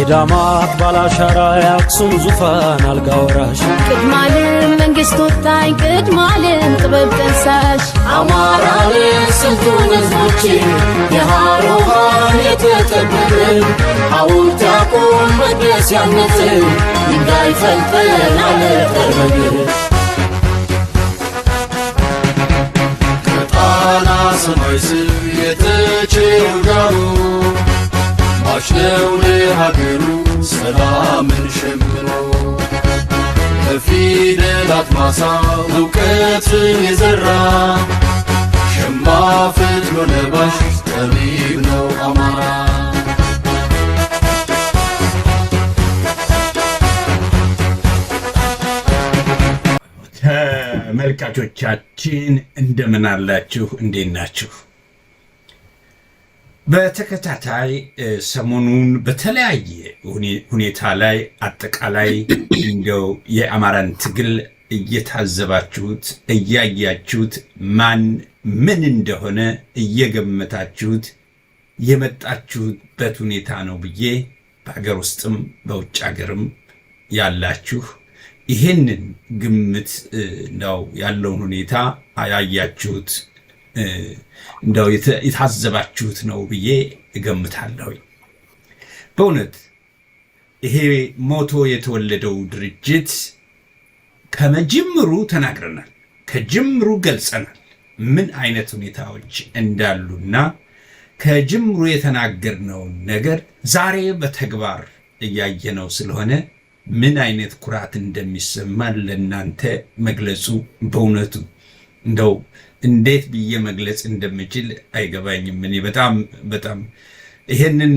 የዳማት ባላሻራ የአክሱም ዙፋን አልጋ ወራሽ፣ ቅድማለም መንግስት ወጣኝ፣ ቅድማለም ጥበብ ጠንሳሽ፣ አማራን ስልጡን ህዝቦች፣ የሃሮሃን የተጠበብን፣ ሐውልት ያቁም መቅደስ ያነጽን፣ ድንጋይ ፈልጠን አለት። ከጣና ሰማይ ስር የተቼው ዳሩ ሟች ነው ለሀገሩ ሰላምን ሸምኖ፣ በፊደላት ማሳ እውቀትን የዘራ፣ ሸማ ፈትሎ ለባሽ ጠቢብ ነው አማራ። ተመልካቾቻችን እንደምን አላችሁ? እንዴት ናችሁ? በተከታታይ ሰሞኑን በተለያየ ሁኔታ ላይ አጠቃላይ እንደው የአማራን ትግል እየታዘባችሁት፣ እያያችሁት፣ ማን ምን እንደሆነ እየገመታችሁት የመጣችሁበት ሁኔታ ነው ብዬ፣ በሀገር ውስጥም በውጭ ሀገርም ያላችሁ ይህንን ግምት እንደው ያለውን ሁኔታ ያያችሁት፣ እንደው የታዘባችሁት ነው ብዬ እገምታለሁ። በእውነት ይሄ ሞቶ የተወለደው ድርጅት ከመጅምሩ ተናግረናል፣ ከጅምሩ ገልጸናል ምን አይነት ሁኔታዎች እንዳሉና ከጅምሩ የተናገርነውን ነገር ዛሬ በተግባር እያየነው ስለሆነ ምን አይነት ኩራት እንደሚሰማን ለእናንተ መግለጹ በእውነቱ እንደው እንዴት ብዬ መግለጽ እንደምችል አይገባኝም። እኔ በጣም በጣም ይሄንን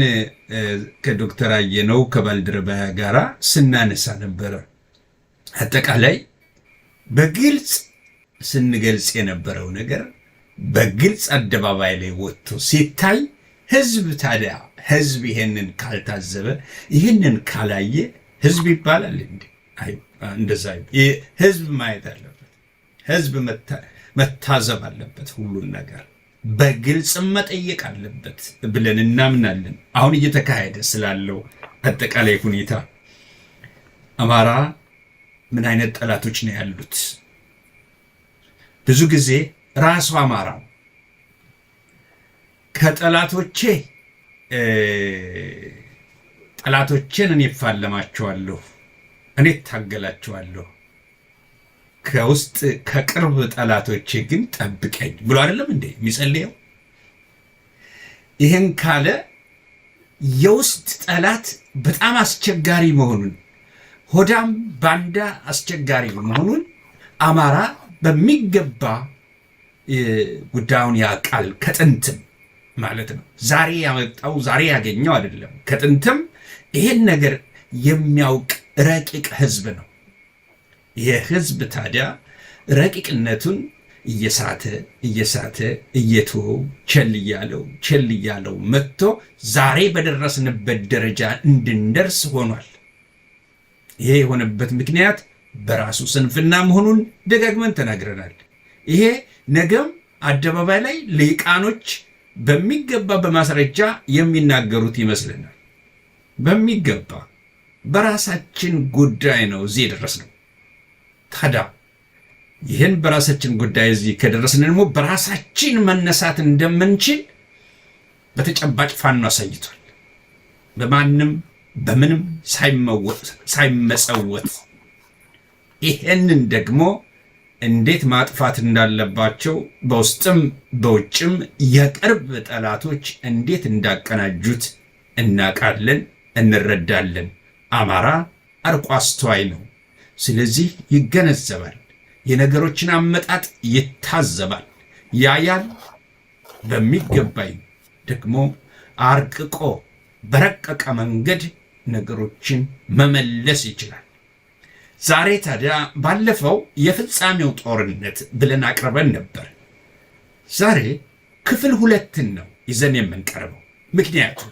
ከዶክተር አየነው ከባልደረባ ጋራ ስናነሳ ነበረ። አጠቃላይ በግልጽ ስንገልጽ የነበረው ነገር በግልጽ አደባባይ ላይ ወጥቶ ሲታይ፣ ህዝብ ታዲያ ህዝብ ይሄንን ካልታዘበ፣ ይሄንን ካላየ ህዝብ ይባላል እንዴ? እንደዛ ህዝብ ማየት አለበት። ህዝብ መታዘብ አለበት። ሁሉን ነገር በግልጽ መጠየቅ አለበት ብለን እናምናለን። አሁን እየተካሄደ ስላለው አጠቃላይ ሁኔታ አማራ ምን አይነት ጠላቶች ነው ያሉት? ብዙ ጊዜ ራሱ አማራው ከጠላቶቼ ጠላቶቼን እኔ እፋለማቸዋለሁ፣ እኔ እታገላቸዋለሁ፣ ከውስጥ ከቅርብ ጠላቶቼ ግን ጠብቀኝ ብሎ አይደለም እንዴ የሚጸልየው? ይህን ካለ የውስጥ ጠላት በጣም አስቸጋሪ መሆኑን፣ ሆዳም ባንዳ አስቸጋሪ መሆኑን አማራ በሚገባ ጉዳዩን ያውቃል። ከጥንትም ማለት ነው። ዛሬ ያመጣው፣ ዛሬ ያገኘው አይደለም። ከጥንትም ይሄን ነገር የሚያውቅ ረቂቅ ህዝብ ነው። ይሄ ህዝብ ታዲያ ረቂቅነቱን እየሳተ እየሳተ፣ እየተወው፣ ቸል እያለው ቸል እያለው መጥቶ ዛሬ በደረስንበት ደረጃ እንድንደርስ ሆኗል። ይሄ የሆነበት ምክንያት በራሱ ስንፍና መሆኑን ደጋግመን ተናግረናል። ይሄ ነገም አደባባይ ላይ ልሂቃኖች በሚገባ በማስረጃ የሚናገሩት ይመስለናል። በሚገባ በራሳችን ጉዳይ ነው እዚህ የደረስነው። ታዲያ ይህን በራሳችን ጉዳይ እዚህ ከደረስን ደግሞ በራሳችን መነሳት እንደምንችል በተጨባጭ ፋኖ አሳይቷል። በማንም በምንም ሳይመጸወት። ይሄንን ደግሞ እንዴት ማጥፋት እንዳለባቸው በውስጥም በውጭም የቅርብ ጠላቶች እንዴት እንዳቀናጁት እናውቃለን፣ እንረዳለን። አማራ አርቆ አስተዋይ ነው። ስለዚህ ይገነዘባል፣ የነገሮችን አመጣጥ ይታዘባል፣ ያያል። በሚገባኝ ደግሞ አርቅቆ በረቀቀ መንገድ ነገሮችን መመለስ ይችላል። ዛሬ ታዲያ ባለፈው የፍጻሜው ጦርነት ብለን አቅርበን ነበር። ዛሬ ክፍል ሁለትን ነው ይዘን የምንቀርበው። ምክንያቱም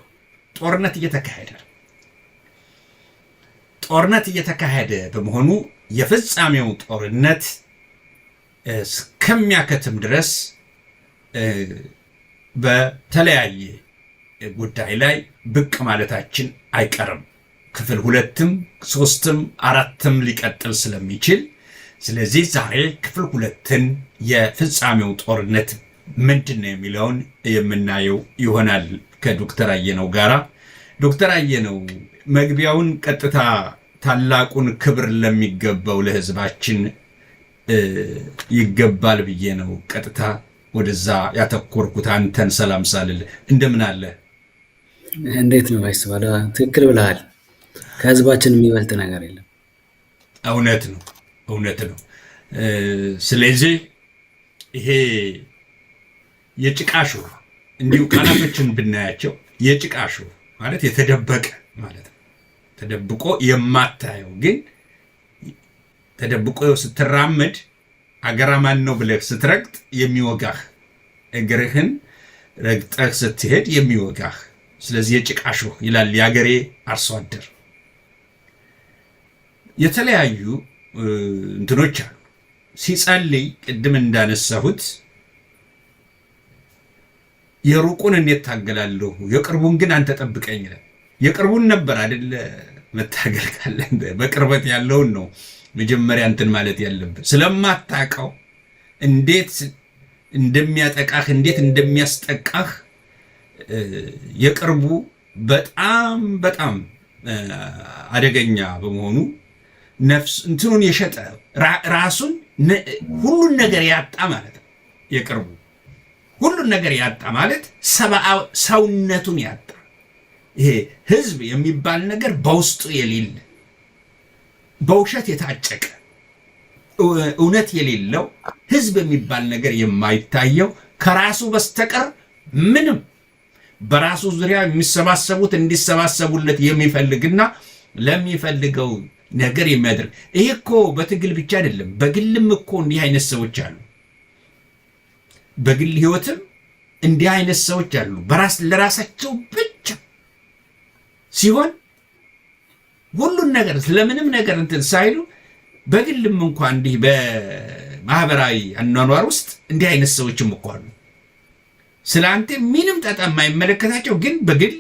ጦርነት እየተካሄደ ነው። ጦርነት እየተካሄደ በመሆኑ የፍጻሜው ጦርነት እስከሚያከትም ድረስ በተለያየ ጉዳይ ላይ ብቅ ማለታችን አይቀርም። ክፍል ሁለትም ሶስትም አራትም ሊቀጥል ስለሚችል፣ ስለዚህ ዛሬ ክፍል ሁለትን የፍጻሜው ጦርነት ምንድን ነው የሚለውን የምናየው ይሆናል ከዶክተር አየነው ጋራ። ዶክተር አየነው፣ መግቢያውን ቀጥታ ታላቁን ክብር ለሚገባው ለህዝባችን ይገባል ብዬ ነው ቀጥታ ወደዛ ያተኮርኩት። አንተን ሰላም ሳልል እንደምን አለ? እንዴት ነው ባይስባለ? ትክክል ብለሃል። ከህዝባችን የሚበልጥ ነገር የለም። እውነት ነው፣ እውነት ነው። ስለዚህ ይሄ የጭቃ ሾህ፣ እንዲሁ ቃላቶችን ብናያቸው፣ የጭቃ ሾህ ማለት የተደበቀ ማለት ነው። ተደብቆ የማታየው፣ ግን ተደብቆ ስትራመድ አገራማን ነው ብለህ ስትረግጥ የሚወጋህ፣ እግርህን ረግጠህ ስትሄድ የሚወጋህ። ስለዚህ የጭቃ ሾህ ይላል የአገሬ አርሶ አደር። የተለያዩ እንትኖች አሉ። ሲጸልይ ቅድም እንዳነሳሁት የሩቁን እኔ እታገላለሁ፣ የቅርቡን ግን አንተ ጠብቀኝ ይላል። የቅርቡን ነበር አይደለ መታገል ካለ በቅርበት ያለውን ነው መጀመሪያ እንትን ማለት ያለብን። ስለማታውቀው እንዴት እንደሚያጠቃህ፣ እንዴት እንደሚያስጠቃህ፣ የቅርቡ በጣም በጣም አደገኛ በመሆኑ ነፍስ እንትኑን የሸጠ፣ ራሱን ሁሉን ነገር ያጣ ማለት ነው። የቅርቡ ሁሉን ነገር ያጣ ማለት ሰውነቱን ያጣ፣ ይሄ ህዝብ የሚባል ነገር በውስጡ የሌለ፣ በውሸት የታጨቀ፣ እውነት የሌለው፣ ህዝብ የሚባል ነገር የማይታየው፣ ከራሱ በስተቀር ምንም በራሱ ዙሪያ የሚሰባሰቡት እንዲሰባሰቡለት የሚፈልግና ለሚፈልገው ነገር የሚያደርግ። ይሄ እኮ በትግል ብቻ አይደለም፣ በግልም እኮ እንዲህ አይነት ሰዎች አሉ። በግል ህይወትም እንዲህ አይነት ሰዎች አሉ። በራስ ለራሳቸው ብቻ ሲሆን ሁሉን ነገር ስለምንም ነገር እንትን ሳይሉ፣ በግልም እንኳ እንዲህ በማህበራዊ አኗኗር ውስጥ እንዲህ አይነት ሰዎችም እኮ አሉ። ስለ አንተ ምንም ጣጣ የማይመለከታቸው፣ ግን በግል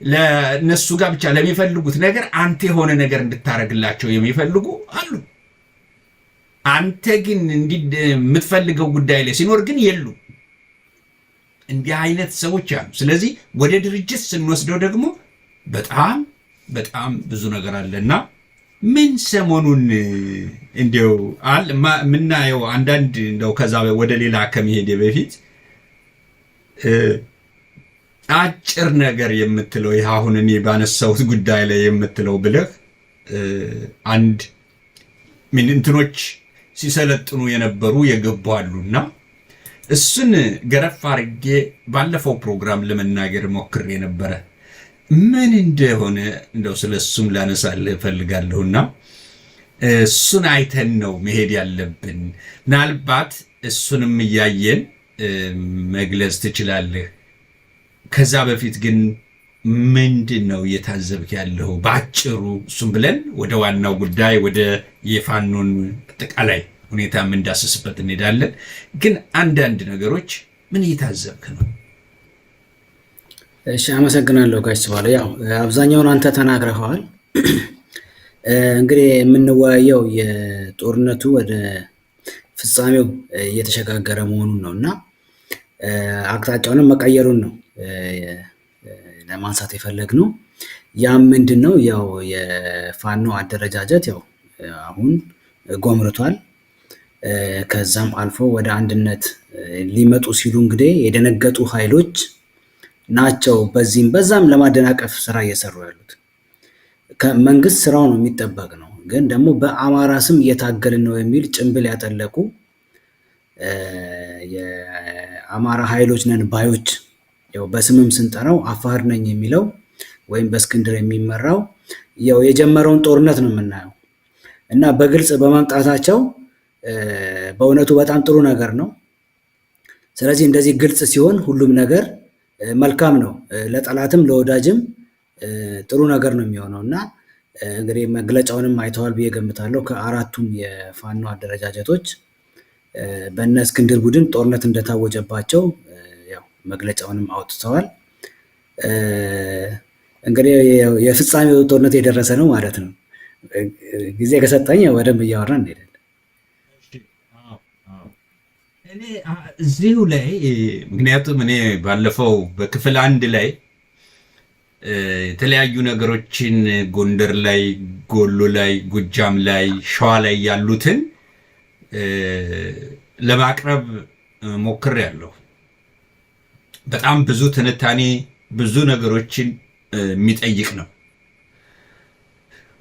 ለእነሱ ጋር ብቻ ለሚፈልጉት ነገር አንተ የሆነ ነገር እንድታደርግላቸው የሚፈልጉ አሉ። አንተ ግን የምትፈልገው ጉዳይ ላይ ሲኖር ግን የሉም። እንዲህ አይነት ሰዎች አሉ። ስለዚህ ወደ ድርጅት ስንወስደው ደግሞ በጣም በጣም ብዙ ነገር አለና ምን ሰሞኑን እንዲያው የምናየው አንዳንድ እንደው ከዛ ወደ ሌላ ከመሄዴ በፊት አጭር ነገር የምትለው፣ ይህ አሁን እኔ ባነሳሁት ጉዳይ ላይ የምትለው ብለህ፣ አንድ ምን እንትኖች ሲሰለጥኑ የነበሩ የገቡ አሉና እሱን ገረፍ አድርጌ ባለፈው ፕሮግራም ለመናገር ሞክሬ ነበረ። ምን እንደሆነ እንደው ስለ እሱም ላነሳልህ እፈልጋለሁና እሱን አይተን ነው መሄድ ያለብን። ምናልባት እሱንም እያየን መግለጽ ትችላለህ። ከዛ በፊት ግን ምንድን ነው እየታዘብክ ያለው በአጭሩ? እሱም ብለን ወደ ዋናው ጉዳይ፣ ወደ የፋኖን አጠቃላይ ሁኔታ የምንዳስስበት እንሄዳለን። ግን አንዳንድ ነገሮች ምን እየታዘብክ ነው? እሺ፣ አመሰግናለሁ ጋሽ ስባለ። ያው አብዛኛውን አንተ ተናግረኸዋል። እንግዲህ የምንወያየው የጦርነቱ ወደ ፍጻሜው እየተሸጋገረ መሆኑን ነው እና አቅጣጫውንም መቀየሩን ነው ለማንሳት የፈለግነው። ያም ምንድን ነው? ያው የፋኖ አደረጃጀት ያው አሁን ጎምርቷል። ከዛም አልፎ ወደ አንድነት ሊመጡ ሲሉ እንግዲህ የደነገጡ ኃይሎች ናቸው በዚህም በዛም ለማደናቀፍ ስራ እየሰሩ ያሉት። ከመንግስት ስራው ነው የሚጠበቅ ነው። ግን ደግሞ በአማራ ስም እየታገልን ነው የሚል ጭንብል ያጠለቁ የአማራ ኃይሎች ነን ባዮች፣ ያው በስምም ስንጠራው አፋር ነኝ የሚለው ወይም በእስክንድር የሚመራው ያው የጀመረውን ጦርነት ነው የምናየው እና በግልጽ በመምጣታቸው በእውነቱ በጣም ጥሩ ነገር ነው። ስለዚህ እንደዚህ ግልጽ ሲሆን ሁሉም ነገር መልካም ነው። ለጠላትም ለወዳጅም ጥሩ ነገር ነው የሚሆነው እና እንግዲህ መግለጫውንም አይተዋል ብዬ ገምታለሁ። ከአራቱም የፋኖ አደረጃጀቶች በእነ እስክንድር ቡድን ጦርነት እንደታወጀባቸው ያው መግለጫውንም አውጥተዋል። እንግዲህ የፍጻሜው ጦርነት የደረሰ ነው ማለት ነው። ጊዜ ከሰጠኝ በደንብ እያወራን እንሄዳለን። እኔ እዚሁ ላይ ምክንያቱም እኔ ባለፈው በክፍል አንድ ላይ የተለያዩ ነገሮችን ጎንደር ላይ፣ ጎሎ ላይ፣ ጎጃም ላይ፣ ሸዋ ላይ ያሉትን ለማቅረብ ሞክሬያለሁ። በጣም ብዙ ትንታኔ ብዙ ነገሮችን የሚጠይቅ ነው።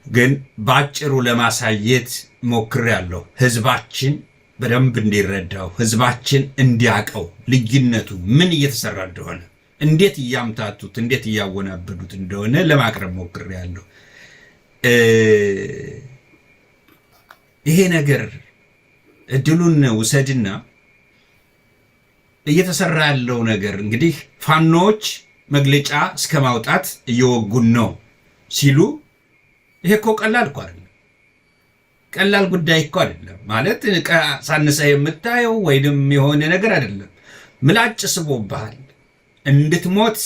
ግን በአጭሩ ለማሳየት ሞክሬያለሁ። ህዝባችን በደንብ እንዲረዳው፣ ህዝባችን እንዲያቀው ልዩነቱ ምን እየተሰራ እንደሆነ፣ እንዴት እያምታቱት፣ እንዴት እያወናበዱት እንደሆነ ለማቅረብ ሞክሬያለሁ። ይሄ ነገር እድሉን ውሰድና እየተሰራ ያለው ነገር እንግዲህ ፋኖዎች መግለጫ እስከ ማውጣት እየወጉን ነው ሲሉ፣ ይሄ እኮ ቀላል እኮ አይደለም። ቀላል ጉዳይ እኮ አይደለም። ማለት ሳንሰህ የምታየው ወይንም የሆነ ነገር አይደለም። ምላጭ ስቦብሃል፣ እንድትሞት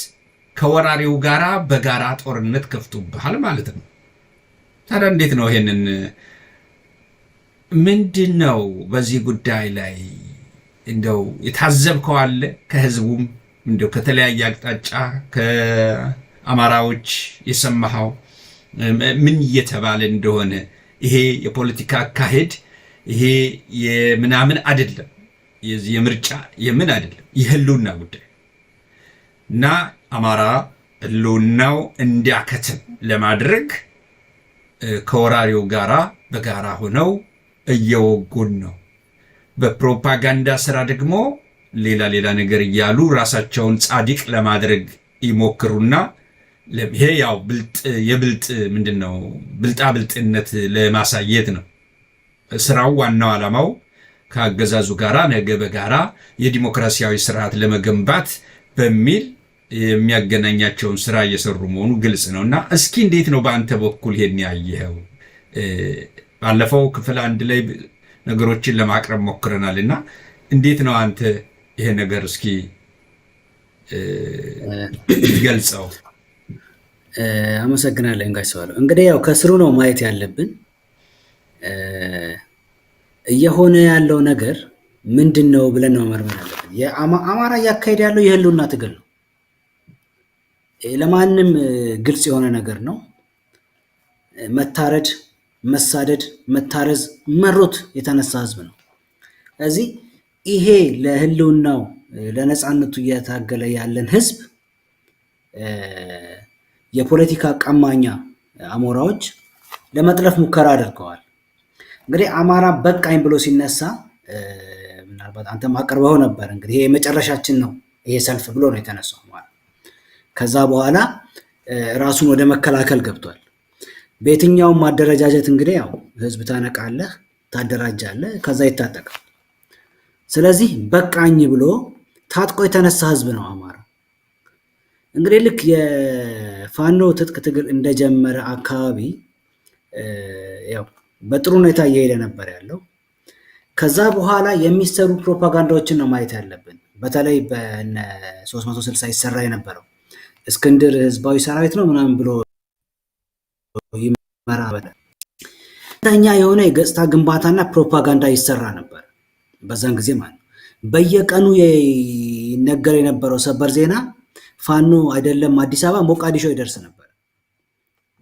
ከወራሪው ጋራ በጋራ ጦርነት ከፍቶብሃል ማለት ነው። ታዲያ እንዴት ነው ይሄንን ምንድን ነው በዚህ ጉዳይ ላይ እንደው የታዘብከው አለ? ከህዝቡም እንደው ከተለያየ አቅጣጫ ከአማራዎች የሰማኸው ምን እየተባለ እንደሆነ? ይሄ የፖለቲካ አካሄድ ይሄ የምናምን አይደለም፣ የምርጫ የምን አይደለም፣ የህልውና ጉዳይ እና አማራ ህልውናው እንዲያከትም ለማድረግ ከወራሪው ጋራ በጋራ ሆነው እየወጉን ነው። በፕሮፓጋንዳ ስራ ደግሞ ሌላ ሌላ ነገር እያሉ ራሳቸውን ጻድቅ ለማድረግ ይሞክሩና ይሄ ያው ብልጥ የብልጥ ምንድን ነው ብልጣ ብልጥነት ለማሳየት ነው ስራው። ዋናው ዓላማው ከአገዛዙ ጋራ ነገ በጋራ የዲሞክራሲያዊ ስርዓት ለመገንባት በሚል የሚያገናኛቸውን ስራ እየሰሩ መሆኑ ግልጽ ነው። እና እስኪ እንዴት ነው በአንተ በኩል ይሄን ያየኸው? ባለፈው ክፍል አንድ ላይ ነገሮችን ለማቅረብ ሞክረናል እና እንዴት ነው አንተ ይሄ ነገር እስኪ ገልጸው። አመሰግናለሁ ጋሽ ሰዋለው። እንግዲህ ያው ከስሩ ነው ማየት ያለብን። እየሆነ ያለው ነገር ምንድን ነው ብለን ነው መመርመር ያለብን። አማራ እያካሄደ ያለው የህልውና ትግል ነው። ለማንም ግልጽ የሆነ ነገር ነው። መታረድ፣ መሳደድ፣ መታረዝ መሮት የተነሳ ህዝብ ነው። ስለዚህ ይሄ ለህልውናው ለነፃነቱ እየታገለ ያለን ህዝብ የፖለቲካ ቀማኛ አሞራዎች ለመጥለፍ ሙከራ አድርገዋል። እንግዲህ አማራ በቃኝ ብሎ ሲነሳ ምናልባት አንተም አቅርበው ነበር። እንግዲህ ይሄ የመጨረሻችን ነው ይሄ ሰልፍ ብሎ ነው የተነሳው ማለት። ከዛ በኋላ ራሱን ወደ መከላከል ገብቷል። በየትኛውም ማደረጃጀት እንግዲህ ያው ህዝብ ታነቃለህ፣ ታደራጃለህ፣ ከዛ ይታጠቃል። ስለዚህ በቃኝ ብሎ ታጥቆ የተነሳ ህዝብ ነው አማራ። እንግዲህ ልክ የፋኖ ትጥቅ ትግል እንደጀመረ አካባቢ ያው በጥሩ ሁኔታ እየሄደ ነበር ያለው። ከዛ በኋላ የሚሰሩ ፕሮፓጋንዳዎችን ነው ማየት ያለብን። በተለይ በነ 360 ይሰራ የነበረው እስክንድር ህዝባዊ ሰራዊት ነው ምናምን ብሎ ይመራ ተኛ የሆነ የገጽታ ግንባታና ፕሮፓጋንዳ ይሰራ ነበር በዛን ጊዜ ማለት ነው። በየቀኑ ይነገር የነበረው ሰበር ዜና ፋኖ አይደለም አዲስ አበባ ሞቃዲሾ ይደርስ ነበር።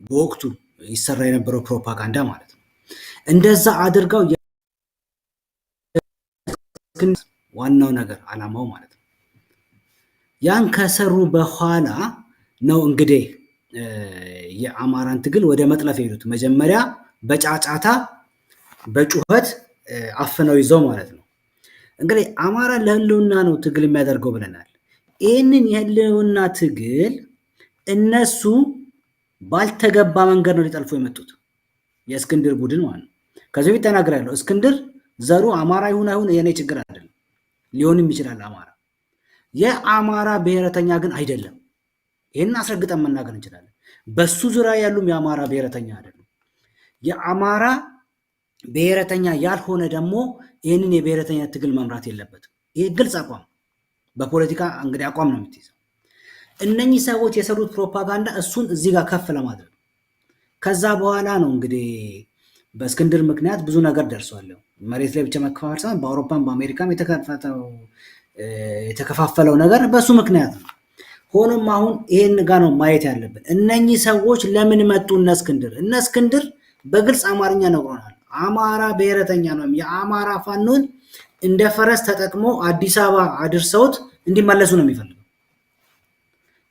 በወቅቱ ይሰራ የነበረው ፕሮፓጋንዳ ማለት ነው። እንደዛ አድርገው ዋናው ነገር አላማው ማለት ነው። ያን ከሰሩ በኋላ ነው እንግዲህ የአማራን ትግል ወደ መጥለፍ የሄዱት። መጀመሪያ በጫጫታ በጩኸት አፍነው ይዘው ማለት ነው። እንግዲህ አማራ ለህልውና ነው ትግል የሚያደርገው ብለናል። ይህንን የህልውና ትግል እነሱ ባልተገባ መንገድ ነው ሊጠልፉ የመጡት የእስክንድር ቡድን ማለት ነው። ከዚህ በፊት ተናግሬያለሁ። እስክንድር ዘሩ አማራ ይሁን አይሁን የኔ ችግር አይደለም፣ ሊሆንም ይችላል አማራ። የአማራ ብሔረተኛ ግን አይደለም። ይህን አስረግጠን መናገር እንችላለን። በሱ ዙሪያ ያሉም የአማራ ብሔረተኛ አይደሉም። የአማራ ብሔረተኛ ያልሆነ ደግሞ ይህንን የብሔረተኛ ትግል መምራት የለበትም። ይህ ግልጽ አቋም በፖለቲካ እንግዲህ አቋም ነው የምትይዘው። እነኚህ ሰዎች የሰሩት ፕሮፓጋንዳ እሱን እዚህ ጋር ከፍ ለማድረግ ከዛ በኋላ ነው እንግዲህ በእስክንድር ምክንያት ብዙ ነገር ደርሷል። መሬት ላይ ብቻ መከፋፈል ሳይሆን በአውሮፓም በአሜሪካም የተከፋፈለው ነገር በእሱ ምክንያት ነው። ሆኖም አሁን ይሄን ጋ ነው ማየት ያለብን። እነኚህ ሰዎች ለምን መጡ? እነ እስክንድር እነ እስክንድር በግልጽ አማርኛ ነግሮናል። አማራ ብሔረተኛ ነው። የአማራ ፋኖን እንደ ፈረስ ተጠቅሞ አዲስ አበባ አድርሰውት እንዲመለሱ ነው የሚፈልገው።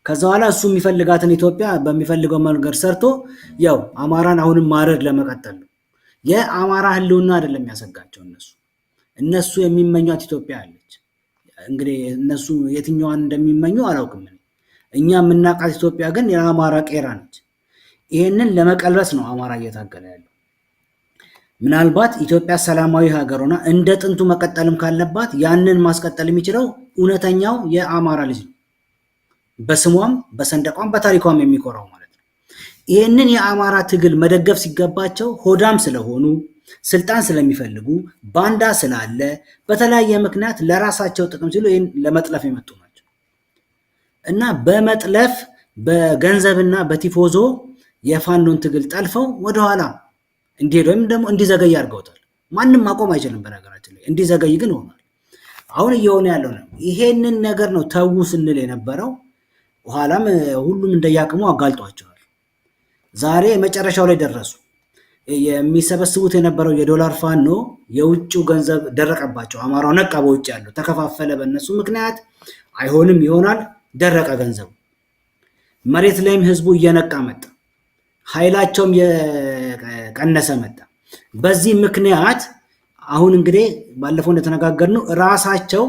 ከዛ በኋላ እሱ የሚፈልጋትን ኢትዮጵያ በሚፈልገው መንገድ ሰርቶ ያው አማራን አሁንም ማረድ ለመቀጠል ነው። የአማራ ሕልውና አይደለም ያሰጋቸው። እነሱ የሚመኟት ኢትዮጵያ አለች። እንግዲህ እነሱ የትኛዋን እንደሚመኙ አላውቅም። እኛ የምናውቃት ኢትዮጵያ ግን የአማራ ቄራ ነች። ይህንን ለመቀልበስ ነው አማራ እየታገለ ያለው። ምናልባት ኢትዮጵያ ሰላማዊ ሀገር ሆና እንደ ጥንቱ መቀጠልም ካለባት ያንን ማስቀጠል የሚችለው እውነተኛው የአማራ ልጅ ነው። በስሟም በሰንደቋም በታሪኳም የሚኮራው ማለት ነው። ይህንን የአማራ ትግል መደገፍ ሲገባቸው ሆዳም ስለሆኑ፣ ስልጣን ስለሚፈልጉ፣ ባንዳ ስላለ በተለያየ ምክንያት ለራሳቸው ጥቅም ሲሉ ይህን ለመጥለፍ የመጡ ናቸው እና በመጥለፍ በገንዘብና በቲፎዞ የፋኖን ትግል ጠልፈው ወደኋላ እንዲሄድ ወይም ደግሞ እንዲዘገይ አድርገውታል። ማንም ማቆም አይችልም። በነገራችን ላይ እንዲዘገይ ግን ሆኗል። አሁን እየሆነ ያለው ነው። ይሄንን ነገር ነው ተዉ ስንል የነበረው። ኋላም ሁሉም እንደያቅሙ አጋልጧቸዋል። ዛሬ መጨረሻው ላይ ደረሱ። የሚሰበስቡት የነበረው የዶላር ፋኖ የውጭው ገንዘብ ደረቀባቸው። አማራው ነቃ። በውጭ ያለው ተከፋፈለ። በእነሱ ምክንያት አይሆንም ይሆናል፣ ደረቀ ገንዘቡ። መሬት ላይም ህዝቡ እየነቃ መጣ። ኃይላቸውም የቀነሰ መጣ። በዚህ ምክንያት አሁን እንግዲህ ባለፈው እንደተነጋገርነው ራሳቸው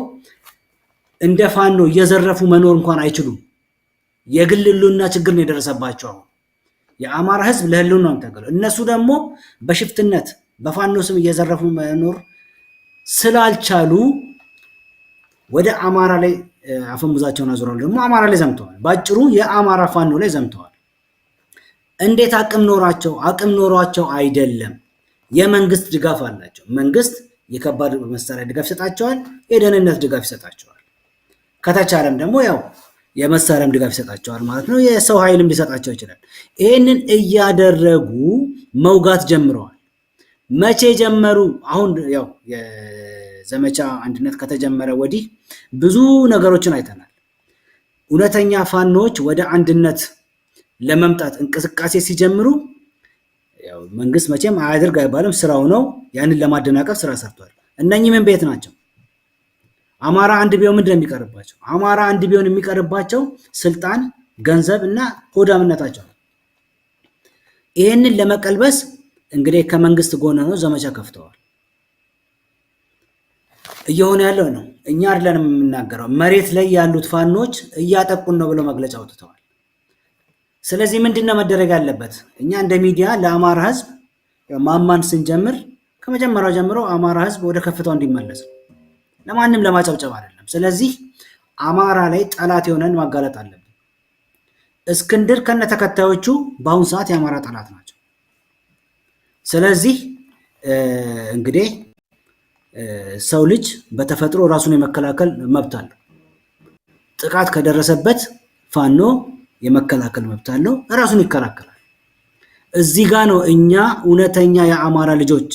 እንደ ፋኖ እየዘረፉ መኖር እንኳን አይችሉም። የግል ህልውና ችግር ነው የደረሰባቸው። አሁን የአማራ ህዝብ ለህልውና ነው የሚታገለው። እነሱ ደግሞ በሽፍትነት በፋኖ ስም እየዘረፉ መኖር ስላልቻሉ ወደ አማራ ላይ አፈሙዛቸውን አዙረዋል። ደግሞ አማራ ላይ ዘምተዋል። ባጭሩ የአማራ ፋኖ ላይ ዘምተዋል። እንዴት አቅም ኖሯቸው? አቅም ኖሯቸው አይደለም። የመንግስት ድጋፍ አላቸው። መንግስት የከባድ መሳሪያ ድጋፍ ይሰጣቸዋል፣ የደህንነት ድጋፍ ይሰጣቸዋል። ከተቻለም ደግሞ ያው የመሳሪያም ድጋፍ ይሰጣቸዋል ማለት ነው። የሰው ኃይልም ሊሰጣቸው ይችላል። ይህንን እያደረጉ መውጋት ጀምረዋል። መቼ ጀመሩ? አሁን ያው የዘመቻ አንድነት ከተጀመረ ወዲህ ብዙ ነገሮችን አይተናል። እውነተኛ ፋኖች ወደ አንድነት ለመምጣት እንቅስቃሴ ሲጀምሩ ያው መንግስት መቼም አያድርግ አይባልም፣ ስራው ነው። ያንን ለማደናቀፍ ስራ ሰርቷል። እነኚህ ምን ቤት ናቸው? አማራ አንድ ቢሆን ምንድን ነው የሚቀርባቸው? አማራ አንድ ቢሆን የሚቀርባቸው ስልጣን፣ ገንዘብ እና ሆዳምነታቸው ነው። ይህንን ለመቀልበስ እንግዲህ ከመንግስት ጎን ነው ዘመቻ ከፍተዋል። እየሆነ ያለው ነው። እኛ አይደለንም የምናገረው፣ መሬት ላይ ያሉት ፋኖች እያጠቁን ነው ብለው መግለጫ አውጥተዋል። ስለዚህ ምንድን ነው መደረግ ያለበት? እኛ እንደ ሚዲያ ለአማራ ህዝብ ማማን ስንጀምር ከመጀመሪያው ጀምሮ አማራ ህዝብ ወደ ከፍታው እንዲመለስ ነው። ለማንም ለማጨብጨብ አይደለም። ስለዚህ አማራ ላይ ጠላት የሆነን ማጋለጥ አለብን። እስክንድር ከነ ተከታዮቹ በአሁኑ ሰዓት የአማራ ጠላት ናቸው። ስለዚህ እንግዲህ ሰው ልጅ በተፈጥሮ ራሱን የመከላከል መብት አለው። ጥቃት ከደረሰበት ፋኖ የመከላከል መብት አለው፣ ራሱን ይከላከላል። እዚህ ጋ ነው እኛ እውነተኛ የአማራ ልጆች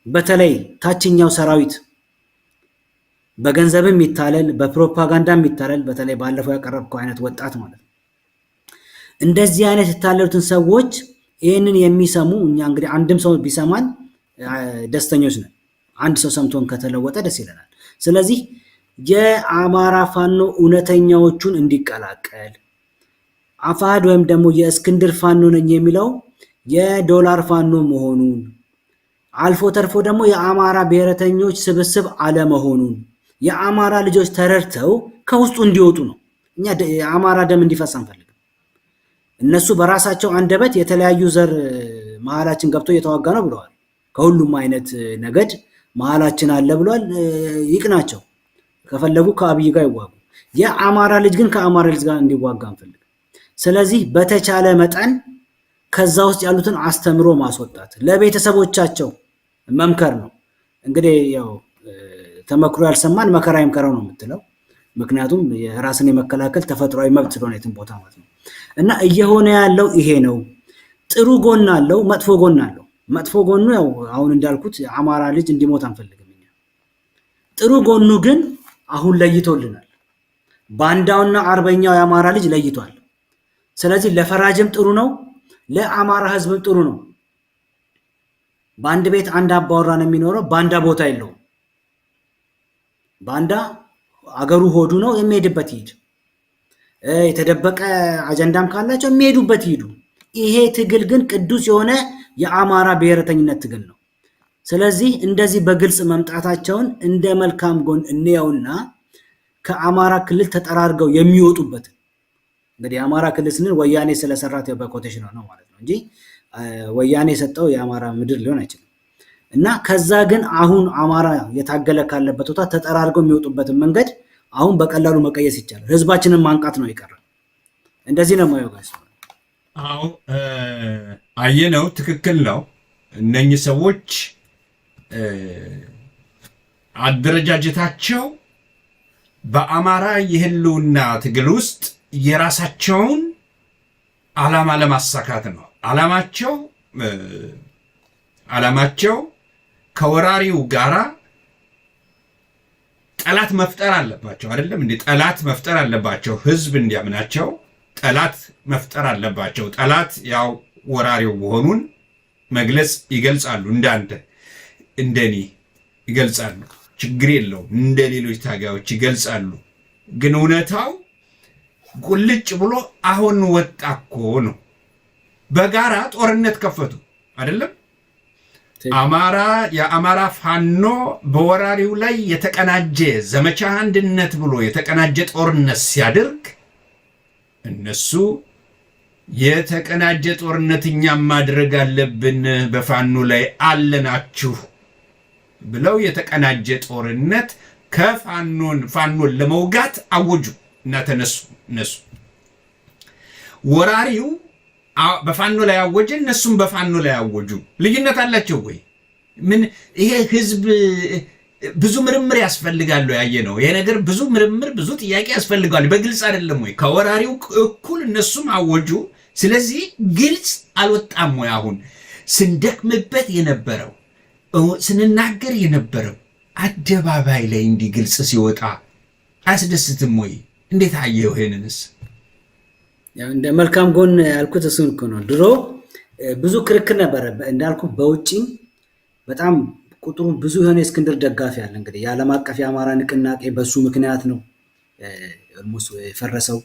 በተለይ ታችኛው ሰራዊት በገንዘብም ይታለል በፕሮፓጋንዳም ይታለል፣ በተለይ ባለፈው ያቀረብከው አይነት ወጣት ማለት ነው። እንደዚህ አይነት የታለሉትን ሰዎች ይህንን የሚሰሙ እኛ እንግዲህ አንድም ሰው ቢሰማን ደስተኞች ነን። አንድ ሰው ሰምቶን ከተለወጠ ደስ ይለናል። ስለዚህ የአማራ ፋኖ እውነተኛዎቹን እንዲቀላቀል አፋሕድ ወይም ደግሞ የእስክንድር ፋኖ ነኝ የሚለው የዶላር ፋኖ መሆኑን አልፎ ተርፎ ደግሞ የአማራ ብሔረተኞች ስብስብ አለመሆኑን የአማራ ልጆች ተረድተው ከውስጡ እንዲወጡ ነው። እኛ የአማራ ደም እንዲፈስ አንፈልግም። እነሱ በራሳቸው አንደበት የተለያዩ ዘር መሀላችን ገብቶ እየተዋጋ ነው ብለዋል። ከሁሉም አይነት ነገድ መሀላችን አለ ብሏል። ይቅናቸው። ከፈለጉ ከአብይ ጋር ይዋጉ። የአማራ ልጅ ግን ከአማራ ልጅ ጋር እንዲዋጋ አንፈልግም። ስለዚህ በተቻለ መጠን ከዛ ውስጥ ያሉትን አስተምሮ ማስወጣት፣ ለቤተሰቦቻቸው መምከር ነው። እንግዲህ ያው ተመክሮ ያልሰማን መከራ ይምከረው ነው የምትለው። ምክንያቱም የራስን የመከላከል ተፈጥሯዊ መብት ስለሆነ የትም ቦታ ማለት ነው። እና እየሆነ ያለው ይሄ ነው። ጥሩ ጎን አለው፣ መጥፎ ጎን አለው። መጥፎ ጎኑ ያው አሁን እንዳልኩት አማራ ልጅ እንዲሞት አንፈልግም እኛ። ጥሩ ጎኑ ግን አሁን ለይቶልናል። ባንዳውና አርበኛው የአማራ ልጅ ለይቷል። ስለዚህ ለፈራጅም ጥሩ ነው፣ ለአማራ ሕዝብም ጥሩ ነው። በአንድ ቤት አንድ አባወራ ነው የሚኖረው። ባንዳ ቦታ የለውም። ባንዳ አገሩ ሆዱ ነው፣ የሚሄድበት ይሂድ። የተደበቀ አጀንዳም ካላቸው የሚሄዱበት ይሂዱ። ይሄ ትግል ግን ቅዱስ የሆነ የአማራ ብሔረተኝነት ትግል ነው። ስለዚህ እንደዚህ በግልጽ መምጣታቸውን እንደ መልካም ጎን እንየውና ከአማራ ክልል ተጠራርገው የሚወጡበትን፣ እንግዲህ የአማራ ክልል ስንል ወያኔ ስለሰራት በ quotation ነው ማለት ነው እንጂ ወያኔ የሰጠው የአማራ ምድር ሊሆን አይችልም። እና ከዛ ግን አሁን አማራ የታገለ ካለበት ቦታ ተጠራርገው የሚወጡበትን መንገድ አሁን በቀላሉ መቀየስ ይቻላል። ህዝባችንን ማንቃት ነው የቀረ። እንደዚህ ነው የማየው guys። አዎ፣ አየነው፣ ትክክል ነው። እነኚህ ሰዎች አደረጃጀታቸው በአማራ የህልውና ትግል ውስጥ የራሳቸውን ዓላማ ለማሳካት ነው። ዓላማቸው ከወራሪው ጋራ ጠላት መፍጠር አለባቸው። አይደለም እንዴ? ጠላት መፍጠር አለባቸው። ህዝብ እንዲያምናቸው ጠላት መፍጠር አለባቸው። ጠላት ያው ወራሪው መሆኑን መግለጽ ይገልጻሉ። እንዳንተ እንደኔ ይገልጻሉ። ችግር የለውም። እንደ ሌሎች ታጋዮች ይገልጻሉ። ግን እውነታው ቁልጭ ብሎ አሁን ወጣ እኮ ነው። በጋራ ጦርነት ከፈቱ አይደለም? አማራ የአማራ ፋኖ በወራሪው ላይ የተቀናጀ ዘመቻ አንድነት ብሎ የተቀናጀ ጦርነት ሲያደርግ እነሱ የተቀናጀ ጦርነት እኛም ማድረግ አለብን፣ በፋኖ ላይ አለናችሁ ብለው የተቀናጀ ጦርነት ከፋኖን ፋኖን ለመውጋት አወጁ እና ተነሱ። እነሱ ወራሪው በፋኖ ላይ አወጀ፣ እነሱም በፋኖ ላይ አወጁ። ልዩነት አላቸው ወይ? ምን ይሄ ህዝብ ብዙ ምርምር ያስፈልጋሉ። ያየ ነው ይሄ ነገር፣ ብዙ ምርምር ብዙ ጥያቄ ያስፈልገዋል። በግልጽ አይደለም ወይ? ከወራሪው እኩል እነሱም አወጁ። ስለዚህ ግልጽ አልወጣም ወይ? አሁን ስንደክምበት የነበረው፣ ስንናገር የነበረው አደባባይ ላይ እንዲህ ግልጽ ሲወጣ አያስደስትም ወይ? እንዴት አየው ይሄንንስ? እንደ መልካም ጎን ያልኩት እሱን እኮ ነው። ድሮ ብዙ ክርክር ነበረ እንዳልኩ፣ በውጭም በጣም ቁጥሩ ብዙ የሆነ የእስክንድር ደጋፊ አለ። እንግዲህ የዓለም አቀፍ የአማራ ንቅናቄ በሱ ምክንያት ነው almost የፈረሰው።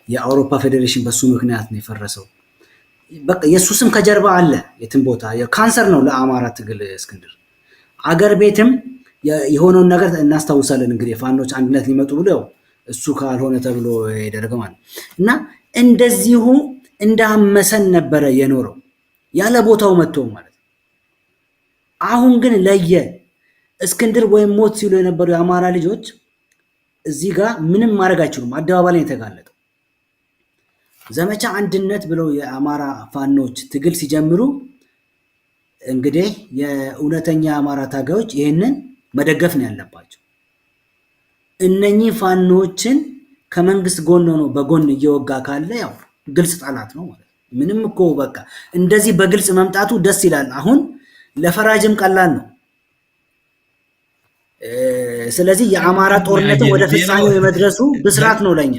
የአውሮፓ ፌዴሬሽን በሱ ምክንያት ነው የፈረሰው። በቃ የእሱ ስም ከጀርባ አለ የትም ቦታ። ካንሰር ነው ለአማራ ትግል እስክንድር። አገር ቤትም የሆነውን ነገር እናስታውሳለን። እንግዲህ የፋኖች አንድነት ሊመጡ ብሎ ያው እሱ ካልሆነ ተብሎ የደረገ ማለት እና እንደዚሁ እንዳመሰን ነበረ የኖረው ያለ ቦታው መጥቶ ማለት ነው። አሁን ግን ለየ። እስክንድር ወይም ሞት ሲሉ የነበሩ የአማራ ልጆች እዚህ ጋር ምንም ማድረግ አይችሉም። አደባባይ ላይ የተጋለጠው ዘመቻ አንድነት ብለው የአማራ ፋኖች ትግል ሲጀምሩ እንግዲህ የእውነተኛ የአማራ ታጋዮች ይህንን መደገፍ ነው ያለባቸው። እነኚህ ፋኖችን ከመንግስት ጎን ሆኖ በጎን እየወጋ ካለ ያው ግልጽ ጠላት ነው ማለት ነው። ምንም እኮ በቃ እንደዚህ በግልጽ መምጣቱ ደስ ይላል። አሁን ለፈራጅም ቀላል ነው። ስለዚህ የአማራ ጦርነት ወደ ፍጻሜው የመድረሱ ብስራት ነው ለኛ።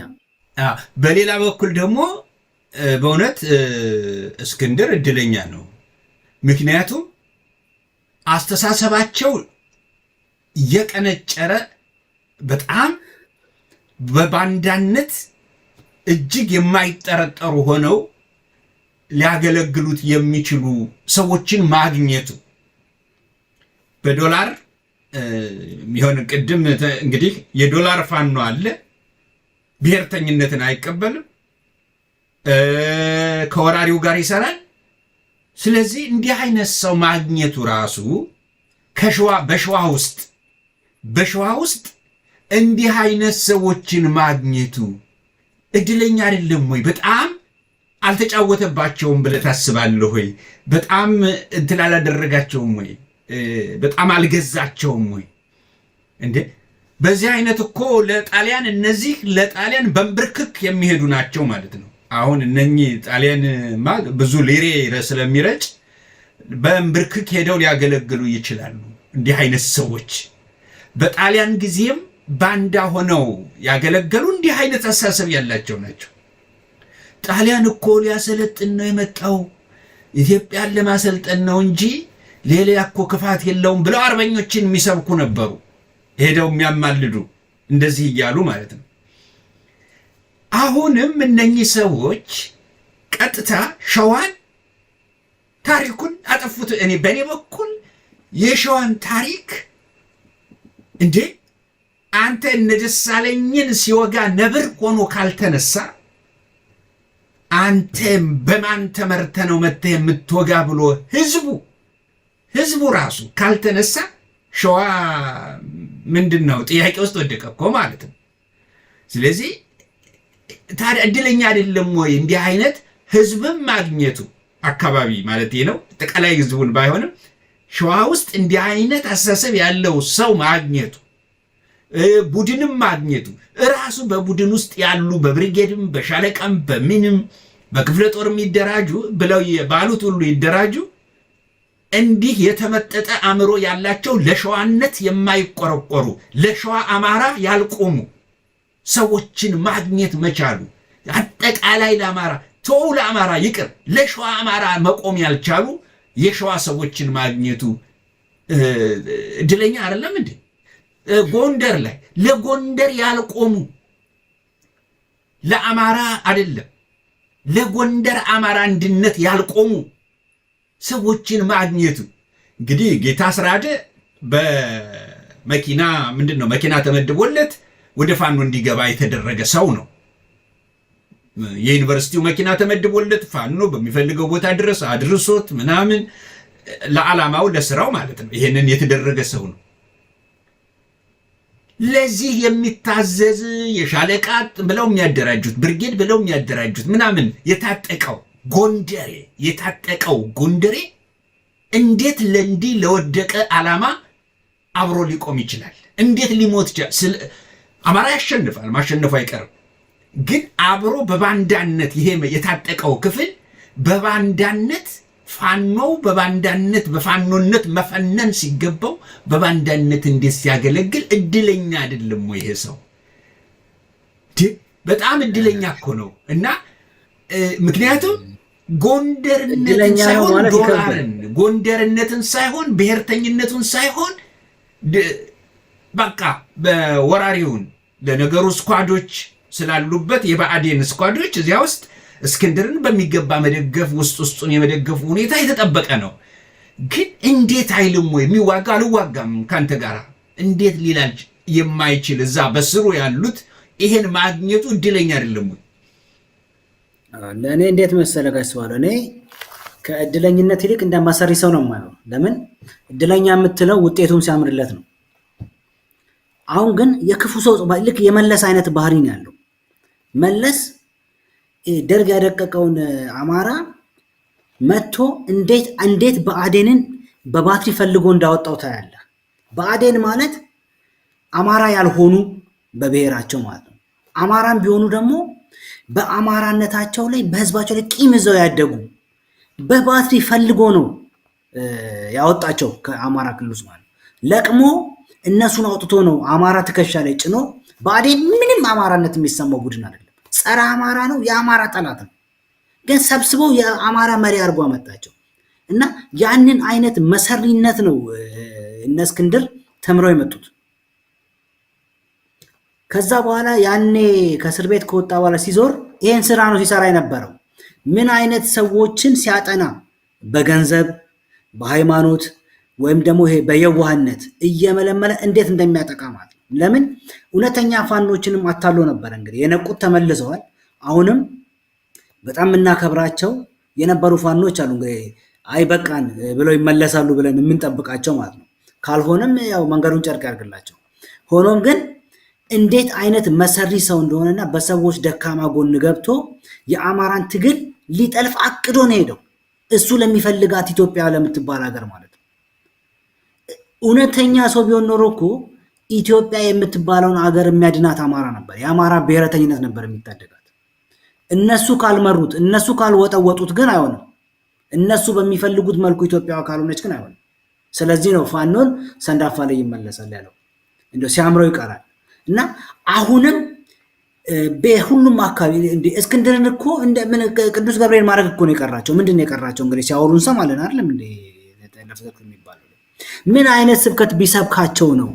በሌላ በኩል ደግሞ በእውነት እስክንድር እድለኛ ነው። ምክንያቱም አስተሳሰባቸው የቀነጨረ፣ በጣም በባንዳነት እጅግ የማይጠረጠሩ ሆነው ሊያገለግሉት የሚችሉ ሰዎችን ማግኘቱ፣ በዶላር የሆነ ቅድም እንግዲህ የዶላር ፋኖ አለ፣ ብሔርተኝነትን አይቀበልም፣ ከወራሪው ጋር ይሰራል። ስለዚህ እንዲህ አይነት ሰው ማግኘቱ ራሱ ከሸዋ በሸዋ ውስጥ እንዲህ አይነት ሰዎችን ማግኘቱ እድለኛ አይደለም ወይ? በጣም አልተጫወተባቸውም ብለህ ታስባለህ ወይ? በጣም እንትን አላደረጋቸውም ወይ? በጣም አልገዛቸውም ወይ? እንዴ፣ በዚህ አይነት እኮ ለጣሊያን እነዚህ ለጣሊያን በንብርክክ የሚሄዱ ናቸው ማለት ነው። አሁን እነኚህ ጣሊያን ብዙ ሊሬ ስለሚረጭ በንብርክክ ሄደው ሊያገለግሉ ይችላሉ። እንዲህ አይነት ሰዎች በጣሊያን ጊዜም ባንዳ ሆነው ያገለገሉ እንዲህ አይነት አስተሳሰብ ያላቸው ናቸው። ጣሊያን እኮ ሊያሰለጥን ነው የመጣው፣ ኢትዮጵያን ለማሰልጠን ነው እንጂ ሌላ እኮ ክፋት የለውም ብለው አርበኞችን የሚሰብኩ ነበሩ። ሄደው የሚያማልዱ እንደዚህ እያሉ ማለት ነው። አሁንም እነኚህ ሰዎች ቀጥታ ሸዋን ታሪኩን አጠፉት። እኔ በእኔ በኩል የሸዋን ታሪክ እንዴ አንተ እነ ደሳለኝን ሲወጋ ነብር ሆኖ ካልተነሳ አንተ በማን ተመርተ ነው መተህ የምትወጋ ብሎ ህዝቡ ራሱ ካልተነሳ ሸዋ ምንድን ነው ጥያቄ ውስጥ ወደቀ እኮ ማለት ነው። ስለዚህ ታዲያ እድለኛ አይደለም ወይ እንዲህ አይነት ህዝብም ማግኘቱ አካባቢ ማለት ነው፣ አጠቃላይ ህዝቡን ባይሆንም ሸዋ ውስጥ እንዲህ አይነት አስተሳሰብ ያለው ሰው ማግኘቱ፣ ቡድንም ማግኘቱ፣ እራሱ በቡድን ውስጥ ያሉ በብሪጌድም በሻለቃም በምንም በክፍለ ጦር የሚደራጁ ብለው ባሉት ሁሉ ይደራጁ፣ እንዲህ የተመጠጠ አእምሮ ያላቸው ለሸዋነት የማይቆረቆሩ ለሸዋ አማራ ያልቆሙ ሰዎችን ማግኘት መቻሉ፣ አጠቃላይ ለአማራ ተው ለአማራ ይቅር ለሸዋ አማራ መቆም ያልቻሉ የሸዋ ሰዎችን ማግኘቱ እድለኛ አይደለም እንዴ? ጎንደር ላይ ለጎንደር ያልቆሙ፣ ለአማራ አይደለም ለጎንደር አማራ አንድነት ያልቆሙ ሰዎችን ማግኘቱ፣ እንግዲህ ጌታ አስራደ በመኪና ምንድን ነው መኪና ተመድቦለት ወደ ፋኖ እንዲገባ የተደረገ ሰው ነው። የዩኒቨርሲቲው መኪና ተመድቦለት ፋኖ በሚፈልገው ቦታ ድረስ አድርሶት ምናምን ለዓላማው ለስራው ማለት ነው። ይሄንን የተደረገ ሰው ነው። ለዚህ የሚታዘዝ የሻለቃ ብለው የሚያደራጁት፣ ብርጌድ ብለው የሚያደራጁት ምናምን የታጠቀው ጎንደሬ፣ የታጠቀው ጎንደሬ እንዴት ለእንዲህ ለወደቀ ዓላማ አብሮ ሊቆም ይችላል? እንዴት ሊሞት ይችላል? አማራ ያሸንፋል፣ ማሸነፉ አይቀርም። ግን አብሮ በባንዳነት ይሄ የታጠቀው ክፍል በባንዳነት ፋኖው በባንዳነት በፋኖነት መፈነን ሲገባው በባንዳነት እንዴት ሲያገለግል እድለኛ አይደለም ወይ ይሄ ሰው? በጣም እድለኛ እኮ ነው። እና ምክንያቱም ጎንደርነትን ሳይሆን ዶላርን፣ ጎንደርነትን ሳይሆን ብሔርተኝነቱን ሳይሆን በቃ በወራሪውን፣ ለነገሩ squad ኦች ስላሉበት የብአዴን squad ኦች እዚያ ውስጥ እስክንድርን በሚገባ መደገፍ ውስጥ ውስጡን የመደገፉ ሁኔታ የተጠበቀ ነው። ግን እንዴት አይልም ወይ የሚዋጋ አልዋጋም ከአንተ ጋር እንዴት ሊላል የማይችል እዛ በስሩ ያሉት ይሄን ማግኘቱ እድለኛ አይደለም ወይ? ለእኔ እንዴት መሰለ ጋስባለሁ፣ እኔ ከእድለኝነት ይልቅ እንደ መሰሪ ሰው ነው የማየው። ለምን እድለኛ የምትለው ውጤቱም ሲያምርለት ነው። አሁን ግን የክፉ ሰው ልክ የመለስ አይነት ባህሪ ነው ያለው። መለስ ደርግ ያደቀቀውን አማራ መጥቶ እንዴት እንዴት ብአዴንን በባትሪ ፈልጎ እንዳወጣው ታያለህ። ብአዴን ማለት አማራ ያልሆኑ በብሔራቸው ማለት ነው። አማራም ቢሆኑ ደግሞ በአማራነታቸው ላይ በህዝባቸው ላይ ቂም ይዘው ያደጉ በባትሪ ፈልጎ ነው ያወጣቸው ከአማራ ክልል ውስጥ ማለት ነው። ለቅሞ እነሱን አውጥቶ ነው አማራ ትከሻ ላይ ጭኖ። ብአዴን ምንም አማራነት የሚሰማው ቡድን አይደለም። ጸረ አማራ ነው፣ የአማራ ጠላት ነው። ግን ሰብስበው የአማራ መሪ አድርጎ አመጣቸው እና ያንን አይነት መሰሪነት ነው እነ እስክንድር ተምረው የመጡት። ከዛ በኋላ ያኔ ከእስር ቤት ከወጣ በኋላ ሲዞር ይሄን ስራ ነው ሲሰራ የነበረው። ምን አይነት ሰዎችን ሲያጠና በገንዘብ፣ በሃይማኖት ወይም ደግሞ ይሄ በየዋህነት እየመለመለ እንዴት እንደሚያጠቃ ማለት ነው። ለምን እውነተኛ ፋኖችንም አታሎ ነበር። እንግዲህ የነቁት ተመልሰዋል። አሁንም በጣም የምናከብራቸው የነበሩ ፋኖች አሉ። እንግዲህ አይ በቃን ብለው ይመለሳሉ ብለን የምንጠብቃቸው ማለት ነው። ካልሆነም ያው መንገዱን ጨርቅ ያርግላቸው። ሆኖም ግን እንዴት አይነት መሰሪ ሰው እንደሆነና በሰዎች ደካማ ጎን ገብቶ የአማራን ትግል ሊጠልፍ አቅዶ ነው ሄደው እሱ ለሚፈልጋት ኢትዮጵያ ለምትባል ሀገር ማለት ነው። እውነተኛ ሰው ቢሆን ኖሮ እኮ ኢትዮጵያ የምትባለውን አገር የሚያድናት አማራ ነበር። የአማራ ብሔረተኝነት ነበር የሚታደጋት። እነሱ ካልመሩት፣ እነሱ ካልወጠወጡት ግን አይሆንም። እነሱ በሚፈልጉት መልኩ ኢትዮጵያ ካልሆነች ግን አይሆንም። ስለዚህ ነው ፋኖን ሰንዳፋ ላይ ይመለሳል ያለው። እንደው ሲያምረው ይቀራል። እና አሁንም በሁሉም አካባቢ እንደ እስክንድርን እኮ እንደ ምን ቅዱስ ገብርኤል ማድረግ እኮ ነው የቀራቸው። ምንድን ነው የቀራቸው? እንግዲህ ሲያወሩ እንሰማለን አይደለም እንዴ? ለፍዘት የሚባለው ምን አይነት ስብከት ቢሰብካቸው ነው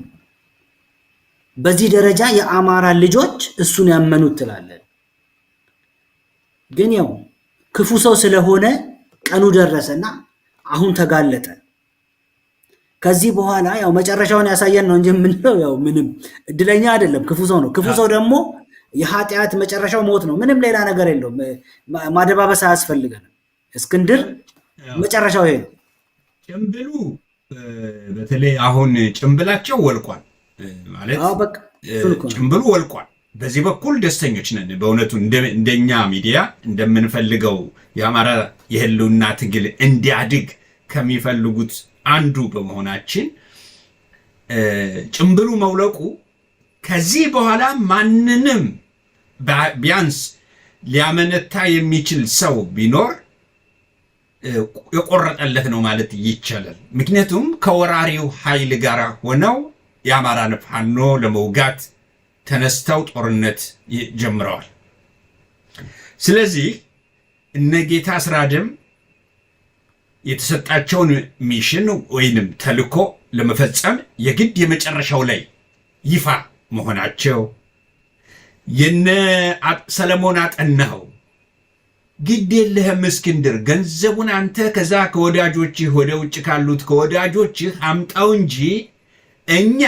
በዚህ ደረጃ የአማራ ልጆች እሱን ያመኑት ትላለን? ግን ያው ክፉ ሰው ስለሆነ ቀኑ ደረሰና አሁን ተጋለጠ። ከዚህ በኋላ ያው መጨረሻውን ያሳየን ነው እንጂ የምንለው ያው ምንም እድለኛ አይደለም። ክፉ ሰው ነው። ክፉ ሰው ደግሞ የኃጢአት መጨረሻው ሞት ነው። ምንም ሌላ ነገር የለውም። ማደባበስ አያስፈልገንም። እስክንድር መጨረሻው ይሄ ነው። ጭምብሉ በተለይ አሁን ጭምብላቸው ወልቋል ማለት በቃ ጭምብሉ ወልቋል። በዚህ በኩል ደስተኞች ነን። በእውነቱ እንደኛ ሚዲያ እንደምንፈልገው የአማራ የህልውና ትግል እንዲያድግ ከሚፈልጉት አንዱ በመሆናችን ጭምብሉ መውለቁ ከዚህ በኋላ ማንንም ቢያንስ ሊያመነታ የሚችል ሰው ቢኖር የቆረጠለት ነው ማለት ይቻላል። ምክንያቱም ከወራሪው ኃይል ጋር ሆነው የአማራን ፋኖ ለመውጋት ተነስተው ጦርነት ጀምረዋል። ስለዚህ እነ ጌታ አስራደም የተሰጣቸውን mission ወይንም ተልኮ ለመፈጸም የግድ የመጨረሻው ላይ ይፋ መሆናቸው፣ የነ ሰለሞን አጠናኸው ግድ የለህም እስክንድር፣ ገንዘቡን አንተ ከዛ ከወዳጆችህ ወደ ውጭ ካሉት ከወዳጆችህ አምጣው እንጂ እኛ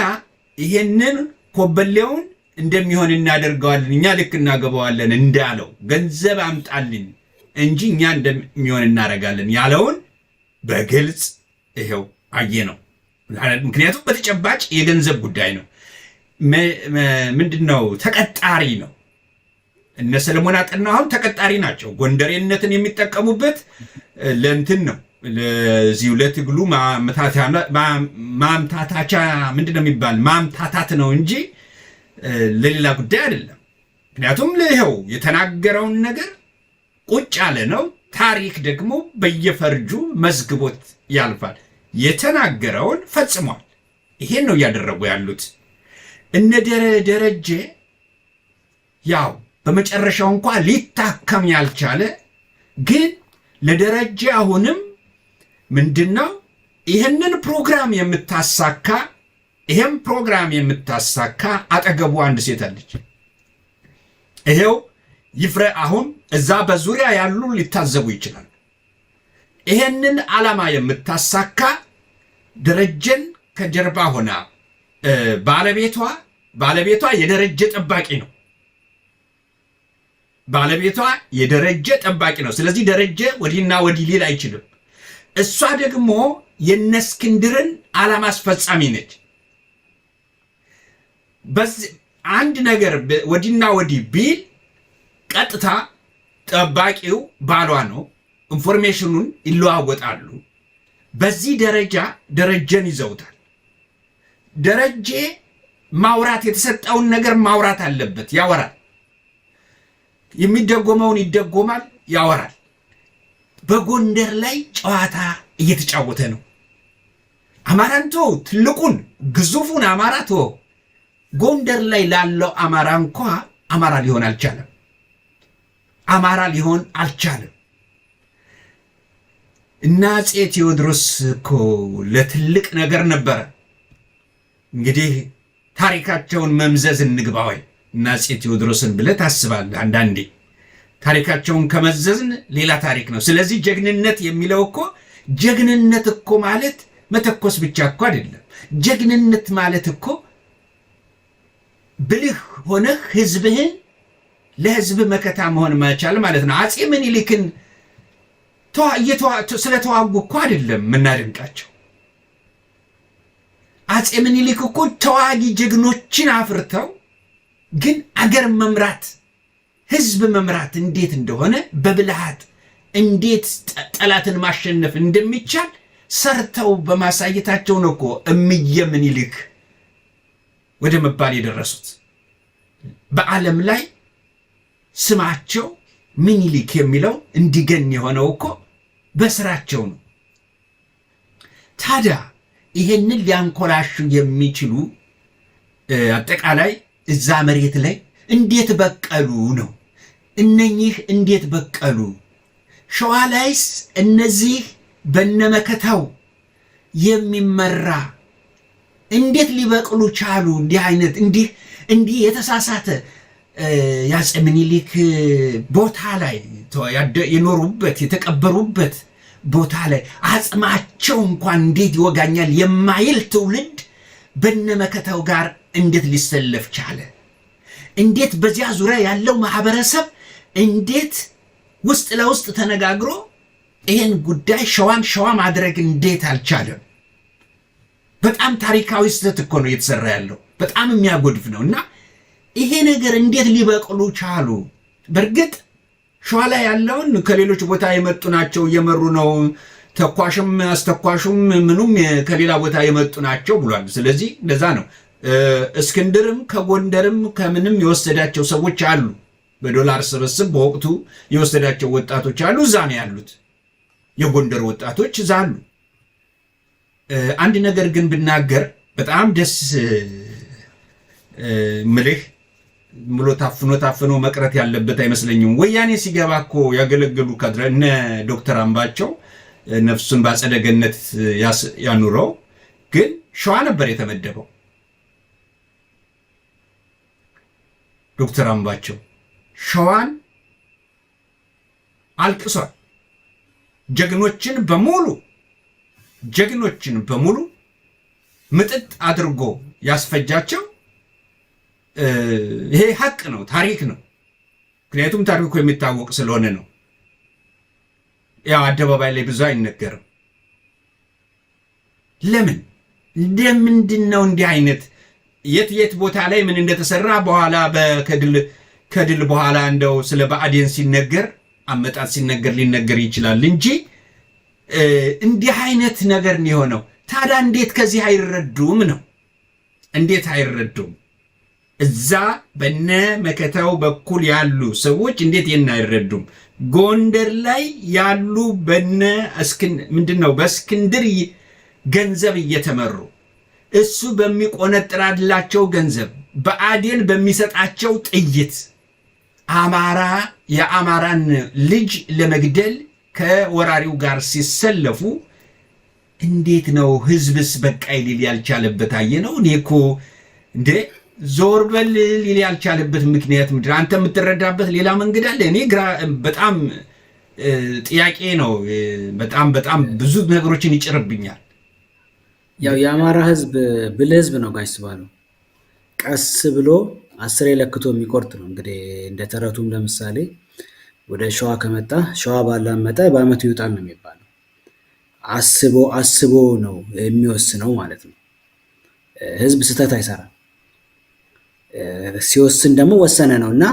ይሄንን ኮበሌውን እንደሚሆን እናደርገዋለን፣ እኛ ልክ እናገባዋለን እንዳለው ገንዘብ አምጣልን እንጂ እኛ እንደሚሆን እናደርጋለን ያለውን በግልጽ ይሄው አየ ነው። ምክንያቱም በተጨባጭ የገንዘብ ጉዳይ ነው። ምንድን ነው ተቀጣሪ ነው። እነ ሰለሞን አጠናው አሁን ተቀጣሪ ናቸው። ጎንደሬነትን የሚጠቀሙበት ለእንትን ነው፣ ለዚሁ ለትግሉ ማምታታቻ ምንድን ነው የሚባል ማምታታት ነው እንጂ ለሌላ ጉዳይ አይደለም። ምክንያቱም ይኸው የተናገረውን ነገር ቁጭ ያለ ነው። ታሪክ ደግሞ በየፈርጁ መዝግቦት ያልፋል። የተናገረውን ፈጽሟል። ይሄን ነው እያደረጉ ያሉት። እነ ደረጀ ያው በመጨረሻው እንኳ ሊታከም ያልቻለ ግን ለደረጀ አሁንም ምንድነው ይህንን ፕሮግራም የምታሳካ ይሄም ፕሮግራም የምታሳካ አጠገቡ አንድ ሴት አለች። ይሄው ይፍረ አሁን እዛ በዙሪያ ያሉ ሊታዘቡ ይችላሉ። ይሄንን ዓላማ የምታሳካ ደረጀን ከጀርባ ሆና ባለቤቷ የደረጀ ጠባቂ ነው። ባለቤቷ የደረጀ ጠባቂ ነው። ስለዚህ ደረጀ ወዲህና ወዲህ ሊል አይችልም። እሷ ደግሞ የነእስክንድርን ዓላማ አስፈጻሚ ነች። በዚህ አንድ ነገር ወዲና ወዲህ ቢል ቀጥታ ጠባቂው ባሏ ነው። information ኑን ይለዋወጣሉ። በዚህ ደረጃ ደረጀን ይዘውታል። ደረጀ ማውራት የተሰጠውን ነገር ማውራት አለበት፣ ያወራል። የሚደጎመውን ይደጎማል፣ ያወራል። በጎንደር ላይ ጨዋታ እየተጫወተ ነው። አማራን ተወው፣ ትልቁን ግዙፉን አማራ ተወው። ጎንደር ላይ ላለው አማራ እንኳ አማራ ሊሆን አልቻለም። አማራ ሊሆን አልቻለም። እና አፄ ቴዎድሮስ እኮ ለትልቅ ነገር ነበረ። እንግዲህ ታሪካቸውን መምዘዝ እንግባ ወይ እና አፄ ቴዎድሮስን ብለህ ታስባለህ። አንዳንዴ ታሪካቸውን ከመዘዝን ሌላ ታሪክ ነው። ስለዚህ ጀግንነት የሚለው እኮ ጀግንነት እኮ ማለት መተኮስ ብቻ እኮ አይደለም። ጀግንነት ማለት እኮ ብልህ ሆነህ ህዝብህን ለህዝብ መከታ መሆን መቻል ማለት ነው። አፄ ምኒልክን ስለተዋጉ እኮ አይደለም የምናደንቃቸው። አፄ ምኒልክ እኮ ተዋጊ ጀግኖችን አፍርተው ግን አገር መምራት ህዝብ መምራት እንዴት እንደሆነ በብልሃት እንዴት ጠላትን ማሸነፍ እንደሚቻል ሰርተው በማሳየታቸው ነው እኮ እምዬ ምኒልክ ወደ መባል የደረሱት። በዓለም ላይ ስማቸው ምኒልክ የሚለው እንዲገን የሆነው እኮ በስራቸው ነው። ታዲያ ይሄንን ሊያንኮላሹ የሚችሉ አጠቃላይ እዛ መሬት ላይ እንዴት በቀሉ ነው? እነኚህ እንዴት በቀሉ? ሸዋ ላይስ እነዚህ በነመከታው የሚመራ እንዴት ሊበቅሉ ቻሉ? እንዲህ አይነት እንዲህ የተሳሳተ የአፄ ምኒልክ ቦታ ላይ፣ የኖሩበት የተቀበሩበት ቦታ ላይ አጽማቸው እንኳን እንዴት ይወጋኛል የማይል ትውልድ በነመከታው ጋር እንዴት ሊሰለፍ ቻለ? እንዴት በዚያ ዙሪያ ያለው ማህበረሰብ እንዴት ውስጥ ለውስጥ ተነጋግሮ ይህን ጉዳይ ሸዋን ሸዋ ማድረግ እንዴት አልቻለም? በጣም ታሪካዊ ስህተት እኮ ነው እየተሰራ ያለው። በጣም የሚያጎድፍ ነው። እና ይሄ ነገር እንዴት ሊበቅሉ ቻሉ? በእርግጥ ሸዋ ላይ ያለውን ከሌሎች ቦታ የመጡ ናቸው፣ እየመሩ ነው። ተኳሽም አስተኳሹም ምኑም ከሌላ ቦታ የመጡ ናቸው ብሏል። ስለዚህ እንደዛ ነው። እስክንድርም ከጎንደርም ከምንም የወሰዳቸው ሰዎች አሉ። በዶላር ስብስብ በወቅቱ የወሰዳቸው ወጣቶች አሉ። እዛ ነው ያሉት። የጎንደር ወጣቶች እዛ አሉ። አንድ ነገር ግን ብናገር በጣም ደስ ምልህ ብሎ ታፍኖ ታፍኖ መቅረት ያለበት አይመስለኝም። ወያኔ ሲገባ እኮ ያገለገሉ ካድሬ እነ ዶክተር አምባቸው፣ ነፍሱን በአጸደ ገነት ያኑረው፣ ግን ሸዋ ነበር የተመደበው። ዶክተር አምባቸው ሸዋን አልቅሷል። ጀግኖችን በሙሉ ምጥጥ አድርጎ ያስፈጃቸው፣ ይሄ ሀቅ ነው፣ ታሪክ ነው። ምክንያቱም ታሪኩ የሚታወቅ ስለሆነ ነው። ያው አደባባይ ላይ ብዙ አይነገርም። ለምን እንደምንድን ነው እንዲህ አይነት የት የት ቦታ ላይ ምን እንደተሰራ በኋላ ከድል በኋላ እንደው ስለ ብአዴን ሲነገር፣ አመጣጥ ሲነገር ሊነገር ይችላል እንጂ እንዲህ አይነት ነገር ነው የሆነው። ታዲያ እንዴት ከዚህ አይረዱም ነው? እንዴት አይረዱም? እዛ በነ መከታው በኩል ያሉ ሰዎች እንዴት ይህን አይረዱም? ጎንደር ላይ ያሉ በነ ምንድን ነው በእስክንድር ገንዘብ እየተመሩ፣ እሱ በሚቆነጥራላቸው ገንዘብ፣ ብአዴን በሚሰጣቸው ጥይት አማራ የአማራን ልጅ ለመግደል ከወራሪው ጋር ሲሰለፉ እንዴት ነው ህዝብስ በቃ ሊል ያልቻለበት? አየ ነው። እኔ እኮ እንዴ ዞር በል ሊል ያልቻለበት ምክንያት ምንድን? አንተ የምትረዳበት ሌላ መንገድ አለ? እኔ ግራ በጣም ጥያቄ ነው። በጣም በጣም ብዙ ነገሮችን ይጭርብኛል። ያው የአማራ ህዝብ ብልህ ህዝብ ነው ጋሽ ስባለው፣ ቀስ ብሎ አስሬ ለክቶ የሚቆርጥ ነው። እንግዲህ እንደ ተረቱም ለምሳሌ ወደ ሸዋ ከመጣ ሸዋ ባላመጠ በአመቱ ይውጣል ነው የሚባለው። አስቦ አስቦ ነው የሚወስነው ማለት ነው። ህዝብ ስህተት አይሰራም። ሲወስን ደግሞ ወሰነ ነው። እና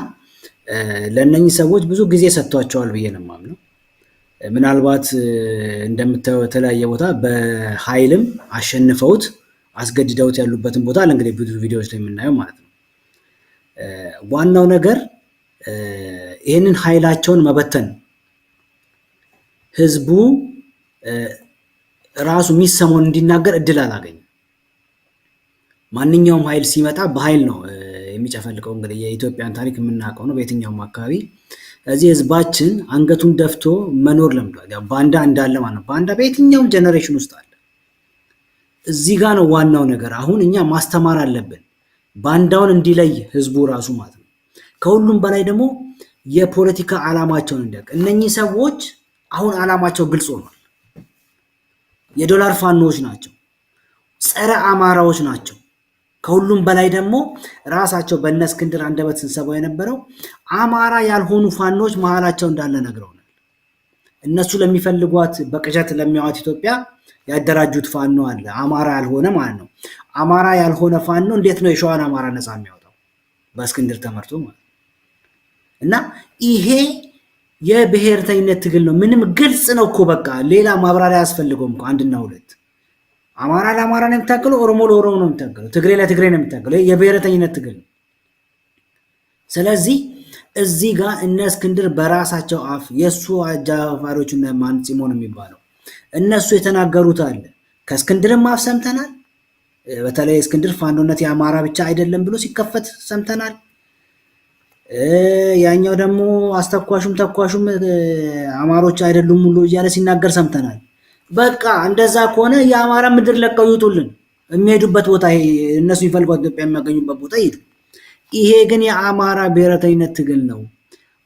ለእነኚህ ሰዎች ብዙ ጊዜ ሰጥቷቸዋል ብዬ ነው የማምነው። ምናልባት እንደምታየው የተለያየ ቦታ በኃይልም አሸንፈውት አስገድደውት ያሉበትን ቦታ አለ፣ እንግዲህ ብዙ ቪዲዮዎች ላይ የምናየው ማለት ነው። ዋናው ነገር ይህንን ኃይላቸውን መበተን፣ ህዝቡ ራሱ የሚሰማውን እንዲናገር እድል አላገኝም። ማንኛውም ኃይል ሲመጣ በኃይል ነው የሚጨፈልቀው። እንግዲህ የኢትዮጵያን ታሪክ የምናውቀው ነው በየትኛውም አካባቢ። እዚህ ህዝባችን አንገቱን ደፍቶ መኖር ለምዷል። ያው ባንዳ እንዳለ ማለት ነው። ባንዳ በየትኛውም generation ውስጥ አለ። እዚህ ጋ ነው ዋናው ነገር። አሁን እኛ ማስተማር አለብን፣ ባንዳውን እንዲለይ ህዝቡ ራሱ ማለት ነው። ከሁሉም በላይ ደግሞ የፖለቲካ ዓላማቸውን እንዲያውቅ። እነኚህ ሰዎች አሁን ዓላማቸው ግልጽ ሆኗል። የዶላር ፋኖዎች ናቸው፣ ጸረ አማራዎች ናቸው። ከሁሉም በላይ ደግሞ ራሳቸው በእነ እስክንድር አንደበት ስንሰባው የነበረው አማራ ያልሆኑ ፋኖች መሀላቸው እንዳለ ነግረውናል። እነሱ ለሚፈልጓት፣ በቅዠት ለሚያዋት ኢትዮጵያ ያደራጁት ፋኖ አለ፣ አማራ ያልሆነ ማለት ነው። አማራ ያልሆነ ፋኖ እንዴት ነው የሸዋን አማራ ነፃ የሚያወጣው? በእስክንድር ተመርቶ ማለት ነው። እና ይሄ የብሔርተኝነት ትግል ነው። ምንም ግልጽ ነው እኮ፣ በቃ ሌላ ማብራሪያ አያስፈልገውም እኮ። አንድና ሁለት አማራ ለአማራ ነው የሚታገለው፣ ኦሮሞ ለኦሮሞ ነው የሚታገለው፣ ትግሬ ለትግሬ ነው የሚታገለው። የብሔረተኝነት ትግል ነው። ስለዚህ እዚህ ጋር እነ እስክንድር በራሳቸው አፍ የእሱ አጃፋሪዎች እነ ማን ፂሞን የሚባለው እነሱ የተናገሩት አለ። ከእስክንድርም አፍ ሰምተናል። በተለይ እስክንድር ፋኖነት የአማራ ብቻ አይደለም ብሎ ሲከፈት ሰምተናል። ያኛው ደግሞ አስተኳሹም ተኳሹም አማሮች አይደሉም ሁሉ እያለ ሲናገር ሰምተናል። በቃ እንደዛ ከሆነ የአማራ ምድር ለቀው ይውጡልን። የሚሄዱበት ቦታ እነሱ የሚፈልጓት ኢትዮጵያ የሚያገኙበት ቦታ ይሄዱ። ይሄ ግን የአማራ ብሔረተኝነት ትግል ነው።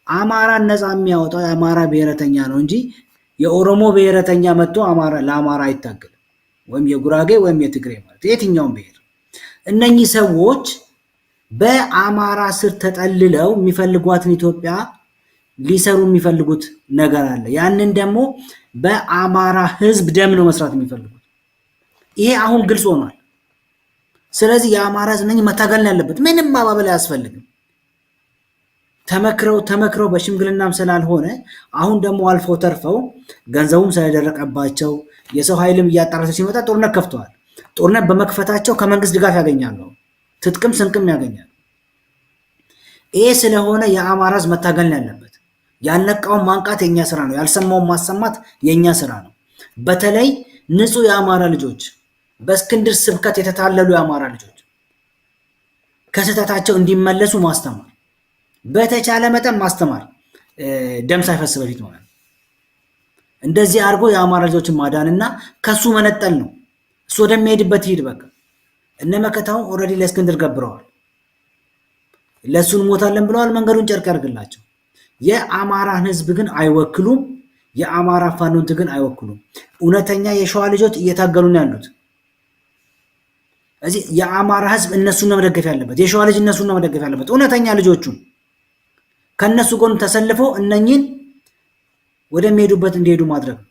አማራን ነፃ የሚያወጣው የአማራ ብሔረተኛ ነው እንጂ የኦሮሞ ብሔረተኛ መጥቶ ለአማራ አይታገልም። ወይም የጉራጌ ወይም የትግሬ ማለት የትኛውም ብሔር። እነኚህ ሰዎች በአማራ ስር ተጠልለው የሚፈልጓትን ኢትዮጵያ ሊሰሩ የሚፈልጉት ነገር አለ። ያንን ደግሞ በአማራ ሕዝብ ደም ነው መስራት የሚፈልጉት። ይሄ አሁን ግልጽ ሆኗል። ስለዚህ የአማራ ሕዝብ እነኚህ መታገል ነው ያለበት። ምንም ማባበል አያስፈልግም። ተመክረው ተመክረው በሽምግልናም ስላልሆነ አሁን ደግሞ አልፈው ተርፈው ገንዘቡም ስለደረቀባቸው የሰው ኃይልም እያጣራቸው ሲመጣ ጦርነት ከፍተዋል። ጦርነት በመክፈታቸው ከመንግስት ድጋፍ ያገኛሉ። ትጥቅም ስንቅም ያገኛሉ። ይሄ ስለሆነ የአማራ ሕዝብ መታገል ነው ያለበት። ያልነቃውን ማንቃት የኛ ስራ ነው። ያልሰማውን ማሰማት የኛ ስራ ነው። በተለይ ንጹህ የአማራ ልጆች፣ በእስክንድር ስብከት የተታለሉ የአማራ ልጆች ከስህተታቸው እንዲመለሱ ማስተማር፣ በተቻለ መጠን ማስተማር፣ ደም ሳይፈስ በፊት ማለት ነው። እንደዚህ አድርጎ የአማራ ልጆችን ማዳንና ከሱ መነጠል ነው። እሱ ወደሚሄድበት ይሂድ በቃ። እነ መከታው already ለእስክንድር ገብረዋል። ለእሱ እንሞታለን ብለዋል። መንገዱን ጨርቅ ያርግላቸው። የአማራን ህዝብ ግን አይወክሉም። የአማራ ፋኖን ግን አይወክሉም። እውነተኛ የሸዋ ልጆች እየታገሉ ነው ያሉት። እዚህ የአማራ ህዝብ እነሱን ነው መደገፍ ያለበት። የሸዋ ልጅ እነሱን ነው መደገፍ ያለበት። እውነተኛ ልጆቹን ከእነሱ ጎን ተሰልፈው እነኚህን ወደሚሄዱበት እንዲሄዱ ማድረግ ነው።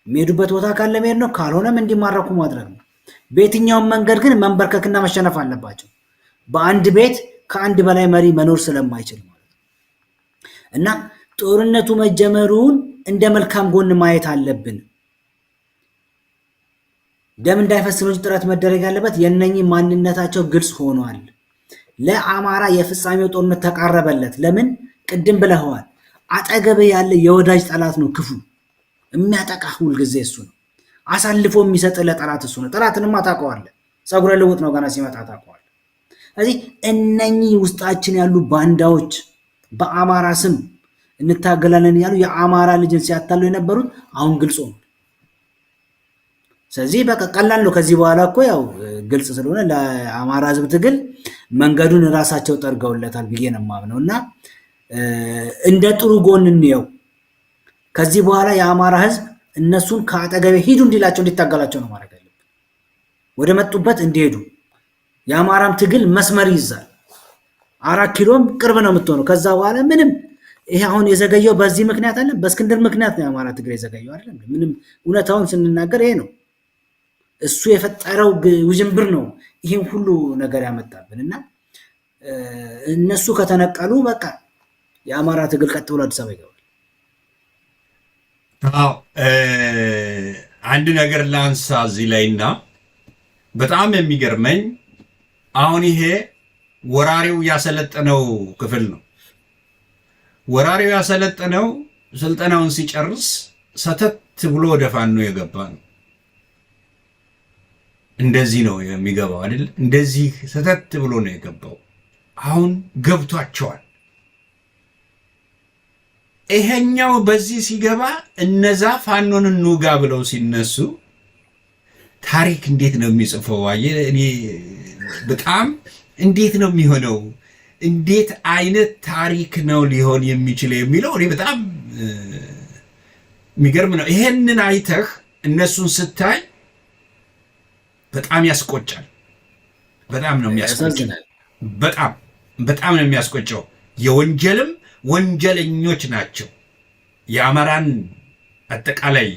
የሚሄዱበት ቦታ ካለ መሄድ ነው፣ ካልሆነም እንዲማረኩ ማድረግ ነው። በየትኛውም መንገድ ግን መንበርከክና መሸነፍ አለባቸው። በአንድ ቤት ከአንድ በላይ መሪ መኖር ስለማይችል ማለት ነው። እና ጦርነቱ መጀመሩን እንደ መልካም ጎን ማየት አለብን። ደም እንዳይፈስ ነው ጥረት መደረግ ያለበት። የእነኚህ ማንነታቸው ግልጽ ሆኗል። ለአማራ የፍጻሜው ጦርነት ተቃረበለት። ለምን? ቅድም ብለኸዋል። አጠገብህ ያለ የወዳጅ ጠላት ነው ክፉ የሚያጠቃ ሁልጊዜ እሱ ነው። አሳልፎ የሚሰጥ ለጠላት እሱ ነው። ጠላትንማ ታውቀዋለህ። ፀጉረ ልውጥ ነው፣ ገና ሲመጣ ታውቀዋለህ። ስለዚህ እነኚህ ውስጣችን ያሉ ባንዳዎች በአማራ ስም እንታገላለን እያሉ የአማራ ልጅን ሲያታሉ የነበሩት አሁን ግልጽ ሆኗል። ስለዚህ በቃ ቀላል ነው። ከዚህ በኋላ እኮ ያው ግልጽ ስለሆነ ለአማራ ሕዝብ ትግል መንገዱን ራሳቸው ጠርገውለታል ብዬ ነው የማምነው እና እንደ ጥሩ ጎን እንየው። ከዚህ በኋላ የአማራ ሕዝብ እነሱን ከአጠገቤ ሂዱ እንዲላቸው እንዲታገላቸው ነው ማድረግ ያለብን። ወደ መጡበት እንዲሄዱ የአማራም ትግል መስመር ይይዛል። 4 ኪሎም ቅርብ ነው የምትሆነው። ከዛ በኋላ ምንም ይሄ አሁን የዘገየው በዚህ ምክንያት አለ፣ በእስክንድር ምክንያት ነው የአማራ ትግል የዘገየው አይደለም። ምንም እውነታውን ስንናገር ይሄ ነው። እሱ የፈጠረው ውዥንብር ነው ይህን ሁሉ ነገር ያመጣብን እና እነሱ ከተነቀሉ በቃ የአማራ ትግል ቀጥ ብሎ አዲስ አበባ ይገባል። አዎ፣ አንድ ነገር ላንሳ እዚህ ላይና በጣም የሚገርመኝ አሁን ይሄ ወራሪው ያሰለጠነው ክፍል ነው። ወራሪው ያሰለጠነው ስልጠናውን ሲጨርስ ሰተት ብሎ ወደ ፋኖ የገባ ነው። እንደዚህ ነው የሚገባው አይደል? እንደዚህ ሰተት ብሎ ነው የገባው። አሁን ገብቷቸዋል። ይሄኛው በዚህ ሲገባ እነዛ ፋኖን እንውጋ ብለው ሲነሱ ታሪክ እንዴት ነው የሚጽፈው? አየህ፣ እኔ በጣም እንዴት ነው የሚሆነው? እንዴት አይነት ታሪክ ነው ሊሆን የሚችለው የሚለው እኔ በጣም የሚገርም ነው። ይሄንን አይተህ እነሱን ስታይ በጣም ያስቆጫል። በጣም ነው የሚያስቆጨው። በጣም በጣም ነው የሚያስቆጨው። የወንጀልም ወንጀለኞች ናቸው። የአማራን አጠቃላይ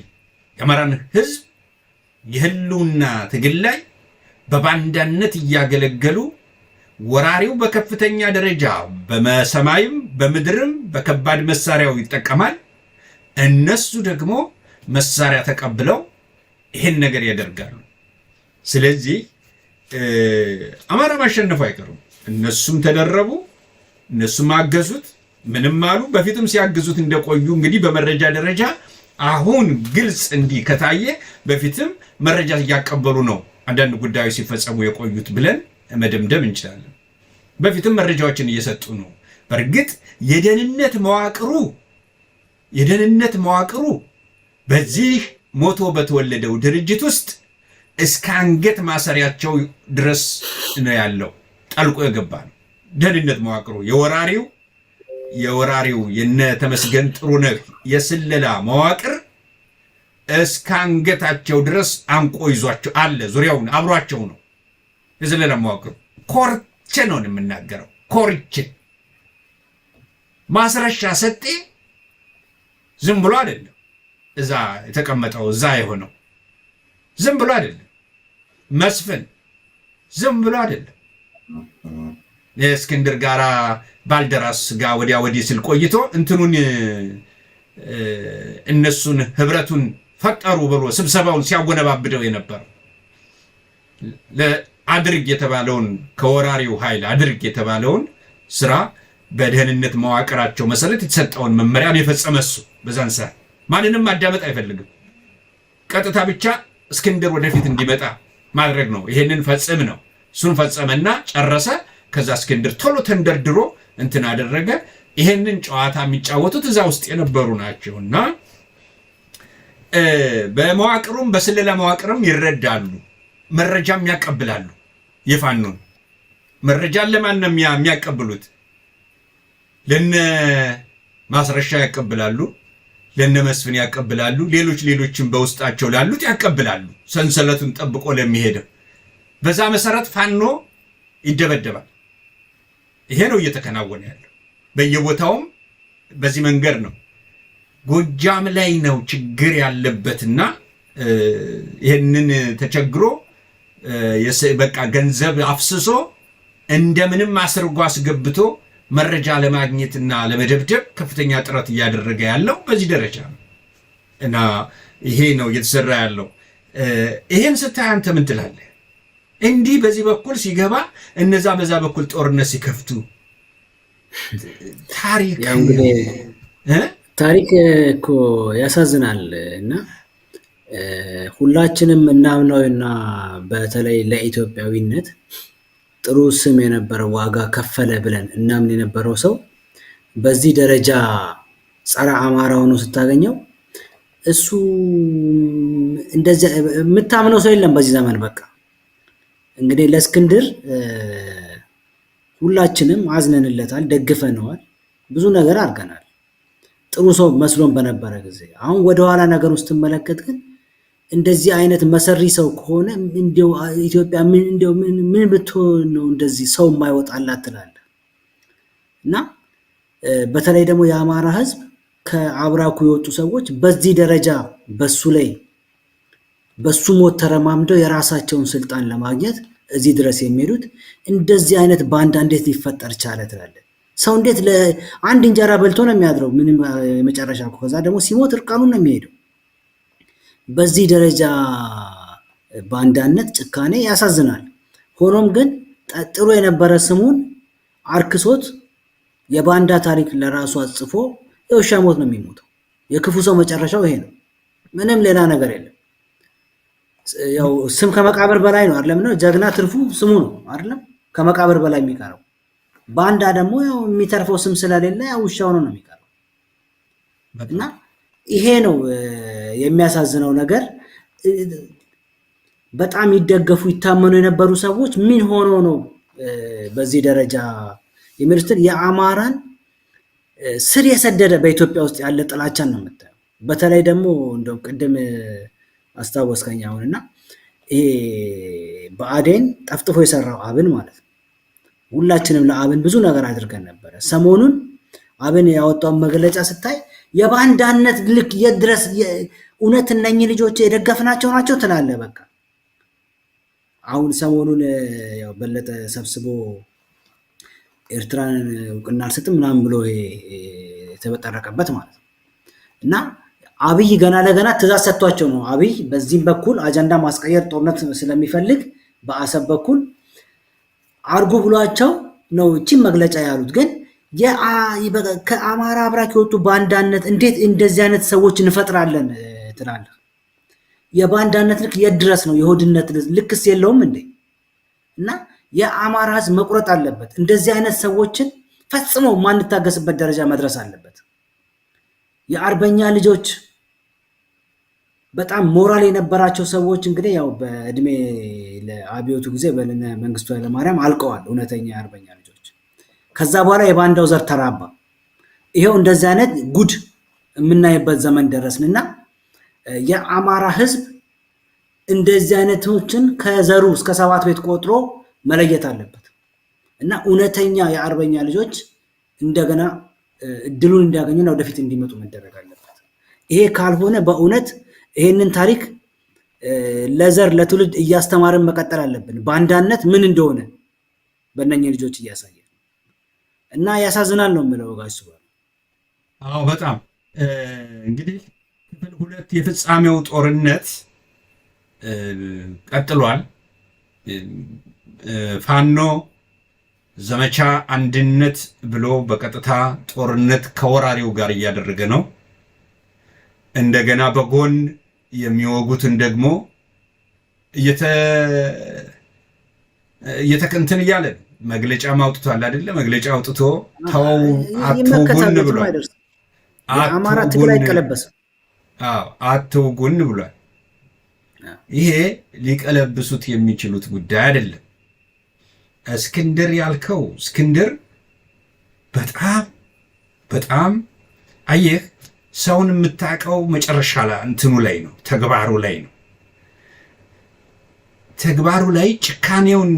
የአማራን ሕዝብ የህልውና ትግል ላይ በባንዳነት እያገለገሉ ወራሪው በከፍተኛ ደረጃ በሰማይም በምድርም በከባድ መሳሪያው ይጠቀማል። እነሱ ደግሞ መሳሪያ ተቀብለው ይሄን ነገር ያደርጋሉ። ስለዚህ አማራ ማሸነፉ አይቀሩም። እነሱም ተደረቡ፣ እነሱም አገዙት፣ ምንም አሉ። በፊትም ሲያግዙት እንደቆዩ እንግዲህ በመረጃ ደረጃ አሁን ግልጽ እንዲህ ከታየ በፊትም መረጃ እያቀበሉ ነው አንዳንድ ጉዳዮች ሲፈጸሙ የቆዩት ብለን መደምደም እንችላለን። በፊትም መረጃዎችን እየሰጡ ነው። በእርግጥ የደህንነት መዋቅሩ በዚህ ሞቶ በተወለደው ድርጅት ውስጥ እስከ አንገት ማሰሪያቸው ድረስ ነው ያለው። ጠልቆ የገባ ነው ደህንነት መዋቅሩ። የወራሪው የነ ተመስገን ጥሩነህ የስለላ መዋቅር እስከ አንገታቸው ድረስ አንቆ ይዟቸው አለ። ዙሪያውን አብሯቸው ነው የስለላ መዋቅሩ። ኮርቼ ነው የምናገረው፣ ኮርቼ። ማስረሻ ሰጤ ዝም ብሎ አይደለም እዛ የተቀመጠው፣ እዛ የሆነው ዝም ብሎ አይደለም። መስፍን ዝም ብሎ አይደለም። የእስክንድር ጋራ ባልደራስ ጋር ወዲያ ወዲህ ስል ቆይቶ እንትኑን እነሱን ህብረቱን ፈጠሩ ብሎ ስብሰባውን ሲያወነባብደው የነበረው፣ አድርግ የተባለውን፣ ከወራሪው ኃይል አድርግ የተባለውን ስራ በደህንነት መዋቅራቸው መሰረት የተሰጠውን መመሪያን የፈጸመ እሱ በዛን ሰዓት ማንንም ማዳመጥ አይፈልግም። ቀጥታ ብቻ እስክንድር ወደፊት እንዲመጣ ማድረግ ነው። ይሄንን ፈጽም ነው። እሱን ፈጸመና ጨረሰ። ከዛ እስክንድር ቶሎ ተንደርድሮ እንትን አደረገ። ይሄንን ጨዋታ የሚጫወቱት እዛ ውስጥ የነበሩ ናቸው እና በመዋቅሩም በስለላ መዋቅርም ይረዳሉ፣ መረጃም ያቀብላሉ። የፋኖን መረጃን ለማን ነው የሚያቀብሉት? ለነ ማስረሻ ያቀብላሉ፣ ለነ መስፍን ያቀብላሉ፣ ሌሎች ሌሎችም በውስጣቸው ላሉት ያቀብላሉ። ሰንሰለቱን ጠብቆ ለሚሄደው በዛ መሰረት ፋኖ ይደበደባል። ይሄ ነው እየተከናወነ ያለው። በየቦታውም በዚህ መንገድ ነው። ጎጃም ላይ ነው ችግር ያለበትና ይህንን ተቸግሮ በቃ ገንዘብ አፍስሶ እንደምንም አስርጎ አስገብቶ መረጃ ለማግኘትና ለመደብደብ ከፍተኛ ጥረት እያደረገ ያለው በዚህ ደረጃ ነው እና ይሄ ነው እየተሰራ ያለው። ይሄን ስታይ አንተ ምን ትላለህ? እንዲህ በዚህ በኩል ሲገባ እነዛ በዛ በኩል ጦርነት ሲከፍቱ ታሪክ ታሪክ እኮ ያሳዝናል። እና ሁላችንም እናምነው እና በተለይ ለኢትዮጵያዊነት ጥሩ ስም የነበረው፣ ዋጋ ከፈለ ብለን እናምን የነበረው ሰው በዚህ ደረጃ ጸረ አማራ ሆኖ ስታገኘው እሱ እንደዚያ የምታምነው ሰው የለም በዚህ ዘመን። በቃ እንግዲህ ለእስክንድር ሁላችንም አዝነንለታል፣ ደግፈነዋል፣ ብዙ ነገር አድርገናል። ጥሩ ሰው መስሎን በነበረ ጊዜ፣ አሁን ወደኋላ ነገር ውስጥ ስትመለከት ግን እንደዚህ አይነት መሰሪ ሰው ከሆነ እንዲያው ኢትዮጵያ ምን እንዲያው ምን ብትሆን ነው እንደዚህ ሰው የማይወጣላት ትላለህ። እና በተለይ ደግሞ የአማራ ሕዝብ ከአብራኩ የወጡ ሰዎች በዚህ ደረጃ በሱ ላይ በሱ ሞት ተረማምደው የራሳቸውን ስልጣን ለማግኘት እዚህ ድረስ የሚሄዱት፣ እንደዚህ አይነት ባንዳ እንዴት ሊፈጠር ቻለ ትላለህ። ሰው እንዴት ለአንድ እንጀራ በልቶ ነው የሚያድረው? ምንም የመጨረሻ እኮ ከዛ ደግሞ ሲሞት እርቃኑን ነው የሚሄደው። በዚህ ደረጃ ባንዳነት፣ ጭካኔ ያሳዝናል። ሆኖም ግን ጥሩ የነበረ ስሙን አርክሶት የባንዳ ታሪክ ለራሱ አጽፎ የውሻ ሞት ነው የሚሞተው። የክፉ ሰው መጨረሻው ይሄ ነው። ምንም ሌላ ነገር የለም። ያው ስም ከመቃብር በላይ ነው አይደለም? ነው ጀግና ትርፉ ስሙ ነው አይደለም? ከመቃብር በላይ የሚቀረው። ባንዳ ደግሞ ያው የሚተርፈው ስም ስለሌለ ያው ውሻ ሆኖ ነው የሚቀረው። እና ይሄ ነው የሚያሳዝነው ነገር። በጣም ይደገፉ ይታመኑ የነበሩ ሰዎች ምን ሆኖ ነው በዚህ ደረጃ የሚሉትን የአማራን ስር የሰደደ በኢትዮጵያ ውስጥ ያለ ጥላቻን ነው የምታየው። በተለይ ደግሞ እንደው ቅድም አስታወስከኝ አሁን እና ይሄ ብአዴን ጠፍጥፎ የሰራው አብን ማለት ነው። ሁላችንም ለአብን ብዙ ነገር አድርገን ነበረ። ሰሞኑን አብን ያወጣውን መግለጫ ስታይ የባንዳነት ልክ የት ድረስ፣ እውነት እነኚህ ልጆች የደገፍናቸው ናቸው ትላለህ። በቃ አሁን ሰሞኑን ያው በለጠ ሰብስቦ ኤርትራን እውቅና አልሰጥም ምናምን ብሎ የተበጠረቀበት ማለት ነው። እና አብይ ገና ለገና ትእዛዝ ሰጥቷቸው ነው። አብይ በዚህም በኩል አጀንዳ ማስቀየር ጦርነት ስለሚፈልግ በአሰብ በኩል አርጉ ብሏቸው ነው እቺን መግለጫ ያሉት። ግን ከአማራ አብራክ የወጡ ባንዳነት እንዴት እንደዚህ አይነት ሰዎች እንፈጥራለን ትላለህ? የባንዳነት ልክ የት ድረስ ነው? የሆድነት ልክስ የለውም እንዴ? እና የአማራ ህዝብ መቁረጥ አለበት። እንደዚህ አይነት ሰዎችን ፈጽሞ ማንታገስበት ደረጃ መድረስ አለበት። የአርበኛ ልጆች በጣም ሞራል የነበራቸው ሰዎች እንግዲህ ያው በእድሜ ለአብዮቱ ጊዜ በእነ መንግስቱ ኃይለማርያም አልቀዋል፣ እውነተኛ የአርበኛ ልጆች። ከዛ በኋላ የባንዳው ዘር ተራባ። ይኸው እንደዚህ አይነት ጉድ የምናይበት ዘመን ደረስንና የአማራ ህዝብ እንደዚህ አይነቶችን ከዘሩ እስከ ሰባት ቤት ቆጥሮ መለየት አለበት እና እውነተኛ የአርበኛ ልጆች እንደገና እድሉን እንዲያገኙና ወደፊት እንዲመጡ መደረግ አለበት። ይሄ ካልሆነ በእውነት ይሄንን ታሪክ ለዘር ለትውልድ እያስተማርን መቀጠል አለብን። ባንዳነት ምን እንደሆነ በእነኝህ ልጆች እያሳየ እና ያሳዝናል ነው የምለው ጋሽ። አዎ በጣም እንግዲህ ክፍል ሁለት የፍጻሜው ጦርነት ቀጥሏል። ፋኖ ዘመቻ አንድነት ብሎ በቀጥታ ጦርነት ከወራሪው ጋር እያደረገ ነው። እንደገና በጎን የሚወጉትን ደግሞ እየተከንትን እያለ መግለጫ አውጥቷል አይደለ? መግለጫ አውጥቶ ተው አትውጉን ብሏል። የአማራ ትግል አይቀለበስም። አዎ አትውጉን ብሏል። ይሄ ሊቀለብሱት የሚችሉት ጉዳይ አይደለም። እስክንድር ያልከው እስክንድር በጣም በጣም አየህ፣ ሰውን የምታውቀው መጨረሻ ላይ እንትኑ ላይ ነው፣ ተግባሩ ላይ ነው። ተግባሩ ላይ ጭካኔውን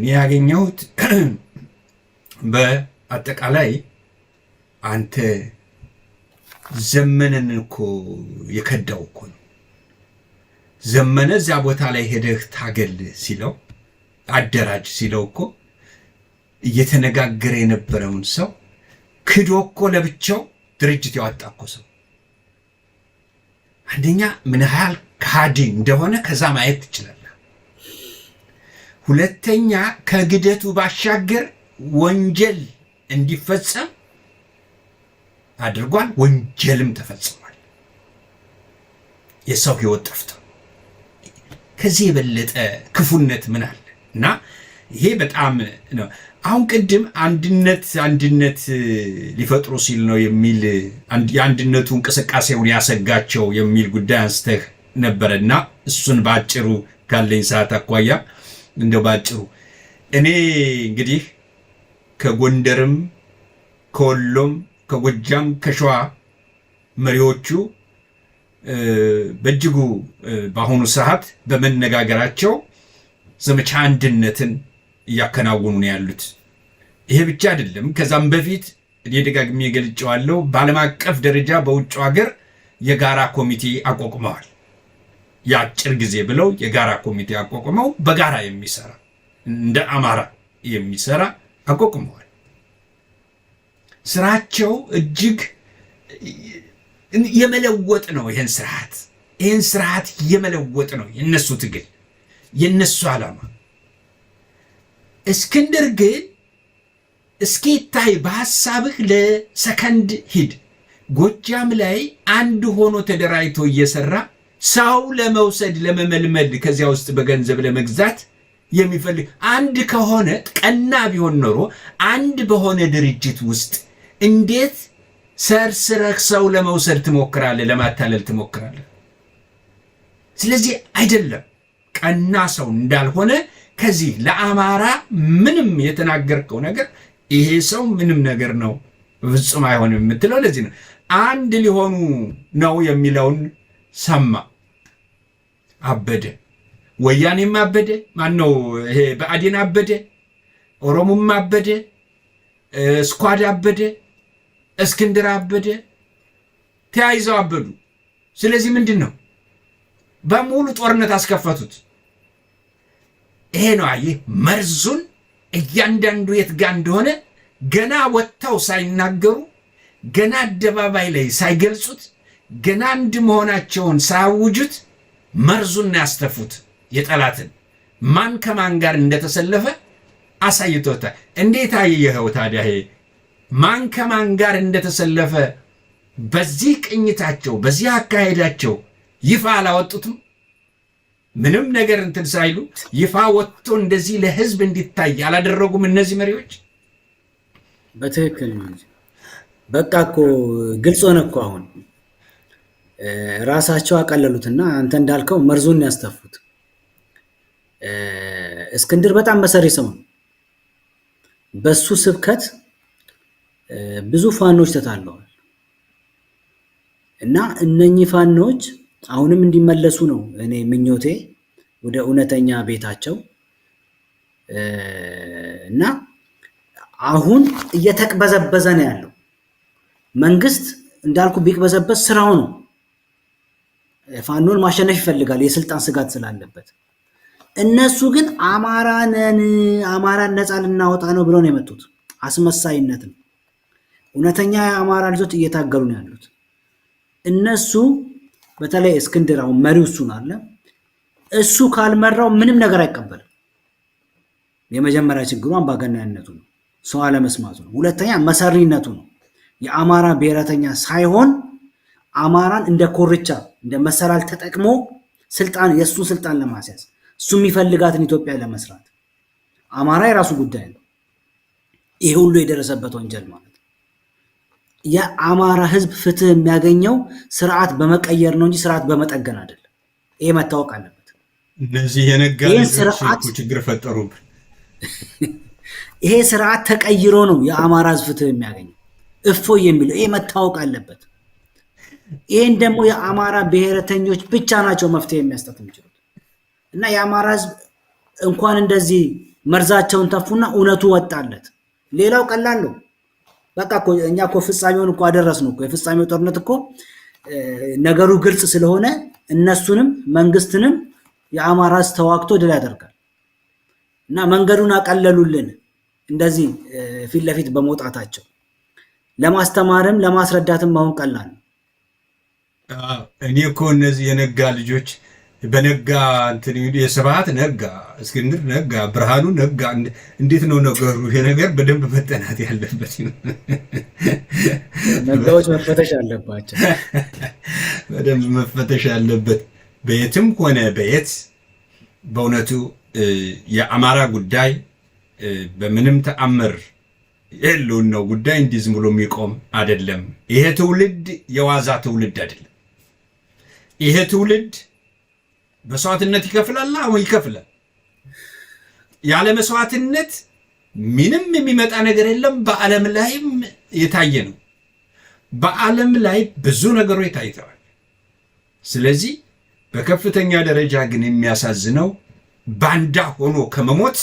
ያገኘሁት በአጠቃላይ አንተ ዘመነን እኮ የከዳው እኮ ነው። ዘመነ እዚያ ቦታ ላይ ሄደህ ታገል ሲለው አደራጅ ሲለው እኮ እየተነጋገረ የነበረውን ሰው ክዶ እኮ ለብቻው ድርጅት ያወጣ እኮ ሰው አንደኛ ምን ያህል ከሃዲ እንደሆነ ከዛ ማየት ትችላለህ። ሁለተኛ ከግደቱ ባሻገር ወንጀል እንዲፈጸም አድርጓል። ወንጀልም ተፈጽሟል። የሰው ሕይወት ጠፍቶ ከዚህ የበለጠ ክፉነት ምን አለ? እና ይሄ በጣም ነው። አሁን ቅድም አንድነት አንድነት ሊፈጥሩ ሲል ነው የሚል የአንድነቱ እንቅስቃሴውን ያሰጋቸው የሚል ጉዳይ አንስተህ ነበረ እና እሱን በአጭሩ ካለኝ ሰዓት አኳያ እንደው በአጭሩ እኔ እንግዲህ ከጎንደርም ከወሎም ከጎጃም ከሸዋ መሪዎቹ በእጅጉ በአሁኑ ሰዓት በመነጋገራቸው ዘመቻ አንድነትን እያከናወኑ ነው ያሉት። ይሄ ብቻ አይደለም። ከዛም በፊት እኔ ደጋግሜ ገልጬዋለሁ። በዓለም አቀፍ ደረጃ በውጭ ሀገር የጋራ ኮሚቴ አቋቁመዋል። የአጭር ጊዜ ብለው የጋራ ኮሚቴ አቋቁመው በጋራ የሚሰራ እንደ አማራ የሚሰራ አቋቁመዋል። ስራቸው እጅግ የመለወጥ ነው። ይህን ስርዓት የመለወጥ ነው የነሱ ትግል፣ የነሱ ዓላማ። እስክንድር ግን እስኪ ይታይ በሐሳብህ ለሰከንድ ሂድ። ጎጃም ላይ አንድ ሆኖ ተደራጅቶ እየሰራ ሰው ለመውሰድ ለመመልመል፣ ከዚያ ውስጥ በገንዘብ ለመግዛት የሚፈልግ አንድ ከሆነ፣ ቀና ቢሆን ኖሮ አንድ በሆነ ድርጅት ውስጥ እንዴት ሰርስረህ ሰው ለመውሰድ ትሞክራለህ፣ ለማታለል ትሞክራለህ? ስለዚህ አይደለም፣ ቀና ሰው እንዳልሆነ ከዚህ ለአማራ ምንም የተናገርከው ነገር ይሄ ሰው ምንም ነገር ነው በፍጹም አይሆንም የምትለው ለዚህ ነው። አንድ ሊሆኑ ነው የሚለውን ሰማ፣ አበደ። ወያኔም አበደ፣ ማነው ይሄ ብአዴን አበደ፣ ኦሮሞም አበደ፣ squad አበደ፣ እስክንድር አበደ፣ ተያይዘው አበዱ። ስለዚህ ምንድን ነው በሙሉ ጦርነት አስከፈቱት። ይሄ ነው አየህ፣ መርዙን እያንዳንዱ የት ጋ እንደሆነ ገና ወጥተው ሳይናገሩ፣ ገና አደባባይ ላይ ሳይገልጹት ገና አንድ መሆናቸውን ሳያውጁት መርዙን ያስተፉት። የጠላትን ማን ከማን ጋር እንደተሰለፈ አሳይቶታል። እንዴት አየኸው ታዲያ? ይሄ ማን ከማን ጋር እንደተሰለፈ በዚህ ቅኝታቸው፣ በዚህ አካሄዳቸው ይፋ አላወጡትም። ምንም ነገር እንትን ሳይሉ ይፋ ወጥቶ እንደዚህ ለህዝብ እንዲታይ አላደረጉም እነዚህ መሪዎች። በትክክል ነው እንጂ በቃ እኮ ግልጽ ሆነ እኮ። አሁን ራሳቸው አቀለሉትና አንተ እንዳልከው መርዙን ያስተፉት። እስክንድር በጣም መሰሪ ሰው ነው። በሱ ስብከት ብዙ ፋኖች ተታለዋል እና እነኚህ ፋኖች አሁንም እንዲመለሱ ነው እኔ ምኞቴ፣ ወደ እውነተኛ ቤታቸው። እና አሁን እየተቅበዘበዘ ነው ያለው መንግስት። እንዳልኩ ቢቅበዘበዝ ስራው ነው። ፋኖን ማሸነፍ ይፈልጋል የስልጣን ስጋት ስላለበት። እነሱ ግን አማራ ነን፣ አማራን ነፃ ልናወጣ ነው ብለው ነው የመጡት። አስመሳይነት ነው። እውነተኛ የአማራ ልጆች እየታገሉ ነው ያሉት። እነሱ በተለይ እስክንድር አሁን መሪው እሱን አለ። እሱ ካልመራው ምንም ነገር አይቀበልም። የመጀመሪያ ችግሩ አምባገነንነቱ ነው፣ ሰው አለመስማቱ ነው። ሁለተኛ መሰሪነቱ ነው። የአማራ ብሔረተኛ ሳይሆን አማራን እንደ ኮርቻ፣ እንደ መሰላል ተጠቅሞ ስልጣን፣ የእሱን ስልጣን ለማስያዝ፣ እሱ የሚፈልጋትን ኢትዮጵያ ለመስራት። አማራ የራሱ ጉዳይ ነው። ይሄ ሁሉ የደረሰበት ወንጀል ማለት ነው። የአማራ ሕዝብ ፍትህ የሚያገኘው ስርዓት በመቀየር ነው እንጂ ስርዓት በመጠገን አይደለም። ይሄ መታወቅ አለበት። እነዚህ የነጋ ልጆች ችግር ፈጠሩብን። ይሄ ስርዓት ተቀይሮ ነው የአማራ ሕዝብ ፍትህ የሚያገኘው እፎይ የሚለው። ይሄ መታወቅ አለበት። ይህን ደግሞ የአማራ ብሔረተኞች ብቻ ናቸው መፍትሄ የሚያስጠት የሚችሉት። እና የአማራ ህዝብ እንኳን እንደዚህ መርዛቸውን ተፉና እውነቱ ወጣለት። ሌላው ቀላል ነው። በቃ እኮ እኛ እኮ ፍጻሜውን እኮ አደረስነው እኮ። የፍጻሜው ጦርነት እኮ ነገሩ ግልጽ ስለሆነ እነሱንም መንግስትንም የአማራ ህዝብ ተዋግቶ ድል ያደርጋል። እና መንገዱን አቀለሉልን እንደዚህ ፊት ለፊት በመውጣታቸው። ለማስተማርም ለማስረዳትም አሁን ቀላል ነው። እኔ እኮ እነዚህ የነጋ ልጆች በነጋ እንትን የስብሐት ነጋ፣ እስክንድር ነጋ፣ ብርሃኑ ነጋ፣ እንዴት ነው ነገሩ? ይሄ ነገር በደንብ መጠናት ያለበት፣ ነጋዎች መፈተሽ አለባቸው። በደንብ መፈተሽ ያለበት። በየትም ሆነ በየት በእውነቱ የአማራ ጉዳይ በምንም ተአምር የህልውናው ጉዳይ እንዲህ ዝም ብሎ የሚቆም አይደለም። ይሄ ትውልድ የዋዛ ትውልድ አይደለም። ይሄ ትውልድ መስዋዕትነት ይከፍላል። አዎ ይከፍላል። ያለ መስዋዕትነት ምንም የሚመጣ ነገር የለም። በዓለም ላይም የታየ ነው። በዓለም ላይ ብዙ ነገሮች ታይተዋል። ስለዚህ በከፍተኛ ደረጃ ግን የሚያሳዝነው ባንዳ ሆኖ ከመሞት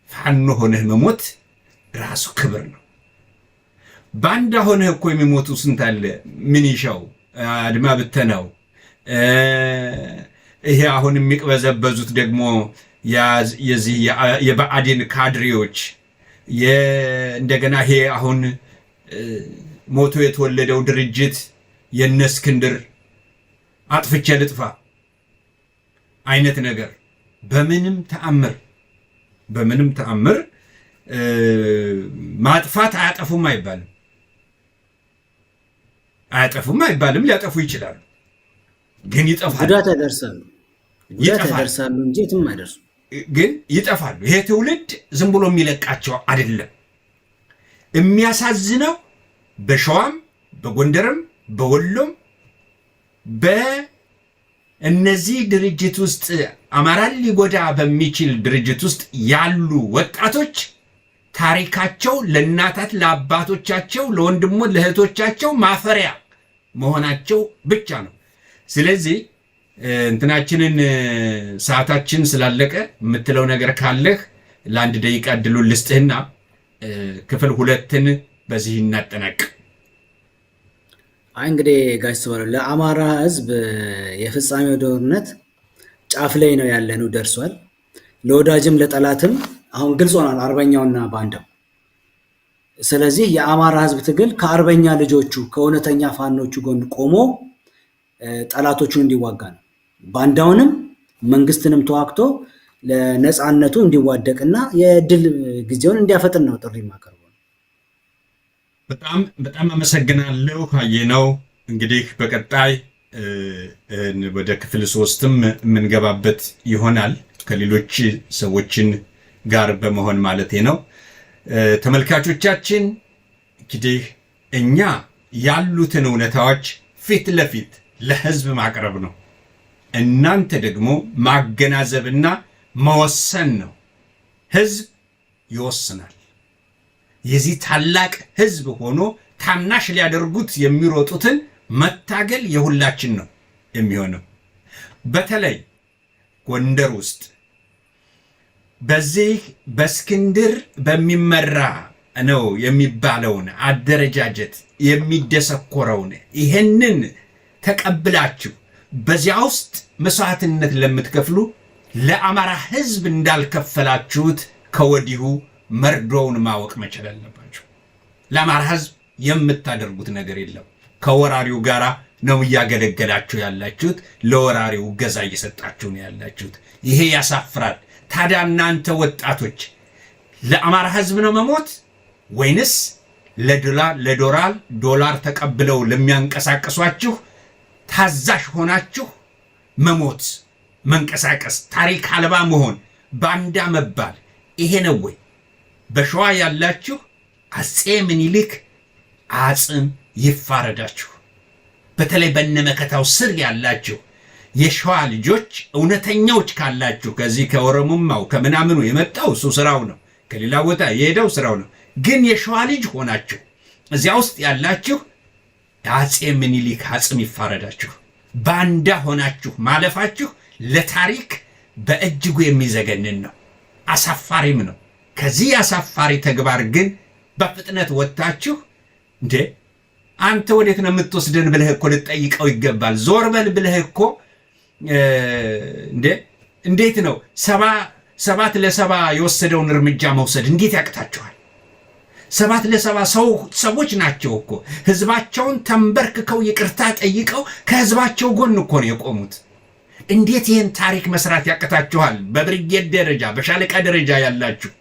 ፋኖ ሆነህ መሞት ራሱ ክብር ነው። ባንዳ ሆነህ እኮ የሚሞቱ ስንት አለ። ምንሻው፣ አድማ ብተናው፣ ይሄ አሁን የሚቅበዘበዙት ደግሞ የዚህ የብአዴን ካድሬዎች፣ እንደገና ይሄ አሁን ሞቶ የተወለደው ድርጅት የነ እስክንድር አጥፍቼ ልጥፋ አይነት ነገር በምንም ተአምር፣ በምንም ተአምር ማጥፋት አያጠፉም አይባልም። አያጠፉም አይባልም። ሊያጠፉ ይችላሉ፣ ግን ይጠፋሉ። ጉዳት ያደርሳሉ፣ ጉዳት ያደርሳሉ እንጂ የትም አይደርሱም። ግን ይጠፋሉ። ይሄ ትውልድ ዝም ብሎ የሚለቃቸው አይደለም። የሚያሳዝነው በሸዋም፣ በጎንደርም፣ በወሎም በእነዚህ ድርጅት ውስጥ፣ አማራን ሊጎዳ በሚችል ድርጅት ውስጥ ያሉ ወጣቶች ታሪካቸው ለእናታት ለአባቶቻቸው፣ ለወንድሞ ለእህቶቻቸው ማፈሪያ መሆናቸው ብቻ ነው። ስለዚህ እንትናችንን ሰዓታችን ስላለቀ የምትለው ነገር ካለህ ለአንድ ደቂቃ እድሉን ልስጥህና ክፍል ሁለትን በዚህ እናጠናቅ። አይ እንግዲህ ጋሽ ለአማራ ሕዝብ የፍጻሜው ጦርነት ጫፍ ላይ ነው ያለነው፣ ደርሷል። ለወዳጅም ለጠላትም አሁን ግልጽ ሆኗል። አርበኛውና ባንዳው ስለዚህ የአማራ ህዝብ ትግል ከአርበኛ ልጆቹ ከእውነተኛ ፋኖቹ ጎን ቆሞ ጠላቶቹን እንዲዋጋ ነው። ባንዳውንም መንግስትንም ተዋግቶ ለነፃነቱ እንዲዋደቅና የድል ጊዜውን እንዲያፈጥን ነው ጥሪ የማቀርበው። በጣም በጣም አመሰግናለሁ። አየነው እንግዲህ በቀጣይ ወደ ክፍል 3ም የምንገባበት ይሆናል ከሌሎች ሰዎችን ጋር በመሆን ማለቴ ነው። ተመልካቾቻችን፣ እንግዲህ እኛ ያሉትን እውነታዎች ፊት ለፊት ለህዝብ ማቅረብ ነው። እናንተ ደግሞ ማገናዘብና መወሰን ነው። ህዝብ ይወስናል። የዚህ ታላቅ ህዝብ ሆኖ ታናሽ ሊያደርጉት የሚሮጡትን መታገል የሁላችን ነው የሚሆነው። በተለይ ጎንደር ውስጥ በዚህ በእስክንድር በሚመራ ነው የሚባለውን አደረጃጀት የሚደሰኮረውን ይሄንን ተቀብላችሁ በዚያ ውስጥ መስዋዕትነት ለምትከፍሉ ለአማራ ህዝብ እንዳልከፈላችሁት ከወዲሁ መርዶውን ማወቅ መቻል አለባችሁ። ለአማራ ህዝብ የምታደርጉት ነገር የለም። ከወራሪው ጋራ ነው እያገለገላችሁ ያላችሁት። ለወራሪው እገዛ እየሰጣችሁ ነው ያላችሁት። ይሄ ያሳፍራል። ታዲያ እናንተ ወጣቶች ለአማራ ህዝብ ነው መሞት ወይንስ ለዶላር ዶላር ተቀብለው ለሚያንቀሳቅሷችሁ ታዛዥ ሆናችሁ መሞት፣ መንቀሳቀስ፣ ታሪክ አልባ መሆን፣ ባንዳ መባል ይሄ ነው ወይ? በሸዋ ያላችሁ አፄ ምኒልክ አጽም ይፋረዳችሁ። በተለይ በነመከታው ስር ያላችሁ የሸዋ ልጆች እውነተኛዎች ካላችሁ ከዚህ ከኦሮሞማው ከምናምኑ የመጣው እሱ ስራው ነው፣ ከሌላ ቦታ የሄደው ስራው ነው። ግን የሸዋ ልጅ ሆናችሁ እዚያ ውስጥ ያላችሁ የአፄ ምኒልክ አጽም ይፋረዳችሁ። ባንዳ ሆናችሁ ማለፋችሁ ለታሪክ በእጅጉ የሚዘገንን ነው፣ አሳፋሪም ነው። ከዚህ አሳፋሪ ተግባር ግን በፍጥነት ወጥታችሁ እንዴ አንተ ወዴት ነው የምትወስደን ብለህ እኮ ልትጠይቀው ይገባል። ዞር በል ብለህ እኮ እንዴ እንዴት ነው 7 ለ70 የወሰደውን እርምጃ መውሰድ እንዴት ያቅታችኋል? 7 ለ70 ሰዎች ናቸው እኮ፣ ህዝባቸውን ተንበርክከው ይቅርታ ጠይቀው ከህዝባቸው ጎን እኮ ነው የቆሙት። እንዴት ይህን ታሪክ መስራት ያቅታችኋል? በብርጌድ ደረጃ በሻለቃ ደረጃ ያላችሁ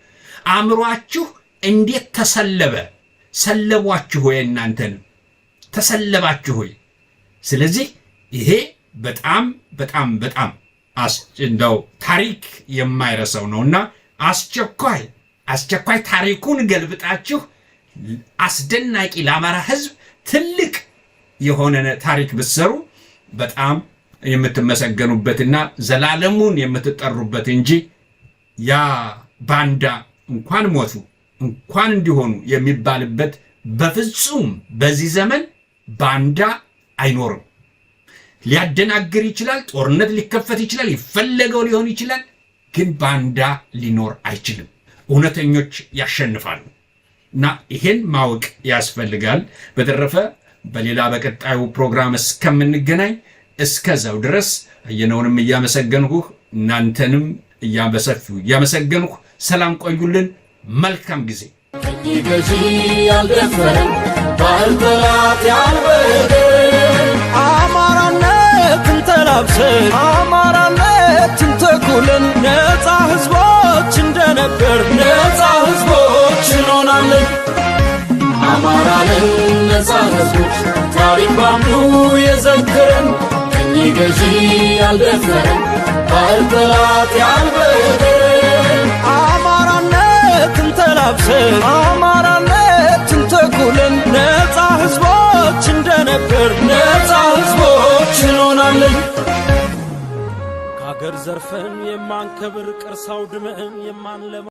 አእምሯችሁ እንዴት ተሰለበ? ሰለቧችሁ ወይ? እናንተንም ተሰለባችሁ ወይ? ስለዚህ ይሄ በጣም በጣም በጣም እንደው ታሪክ የማይረሳው ነውና አስቸኳይ አስቸኳይ ታሪኩን ገልብጣችሁ አስደናቂ ለአማራ ህዝብ ትልቅ የሆነ ታሪክ ብትሰሩ በጣም የምትመሰገኑበትና ዘላለሙን የምትጠሩበት እንጂ ያ ባንዳ እንኳን ሞቱ እንኳን እንዲሆኑ የሚባልበት በፍጹም በዚህ ዘመን ባንዳ አይኖርም። ሊያደናግር ይችላል። ጦርነት ሊከፈት ይችላል። የፈለገው ሊሆን ይችላል። ግን ባንዳ ሊኖር አይችልም። እውነተኞች ያሸንፋሉ እና ይሄን ማወቅ ያስፈልጋል። በተረፈ በሌላ በቀጣዩ ፕሮግራም እስከምንገናኝ እስከዛው ድረስ አየነውንም እያመሰገንኩህ እናንተንም በሰፊው እያመሰገንኩ ሰላም ቆዩልን። መልካም ጊዜ። ገዢ ያልደፈረን ባህል ጠላት ያልበደን አማራነትን ተላብሰን አማራነትን ተኩለን ነፃ ህዝቦች እንደነበር ነፃ ህዝቦች እንሆናለን። አማራንን ነፃ ህዝቦች ታሪክ ባምሉ የዘከረን ቅኝ ገዢ ያልደፈረን ባህል ጠላት ያልበደን አማራነትን ተላብሰን አማራነትን ተኩለን ነፃ ህዝቦች እንደነበር ነፃ ህዝቦች እንሆናለን። ከአገር ዘርፈን የማንከብር ቅርስ አውድመን የማንለማ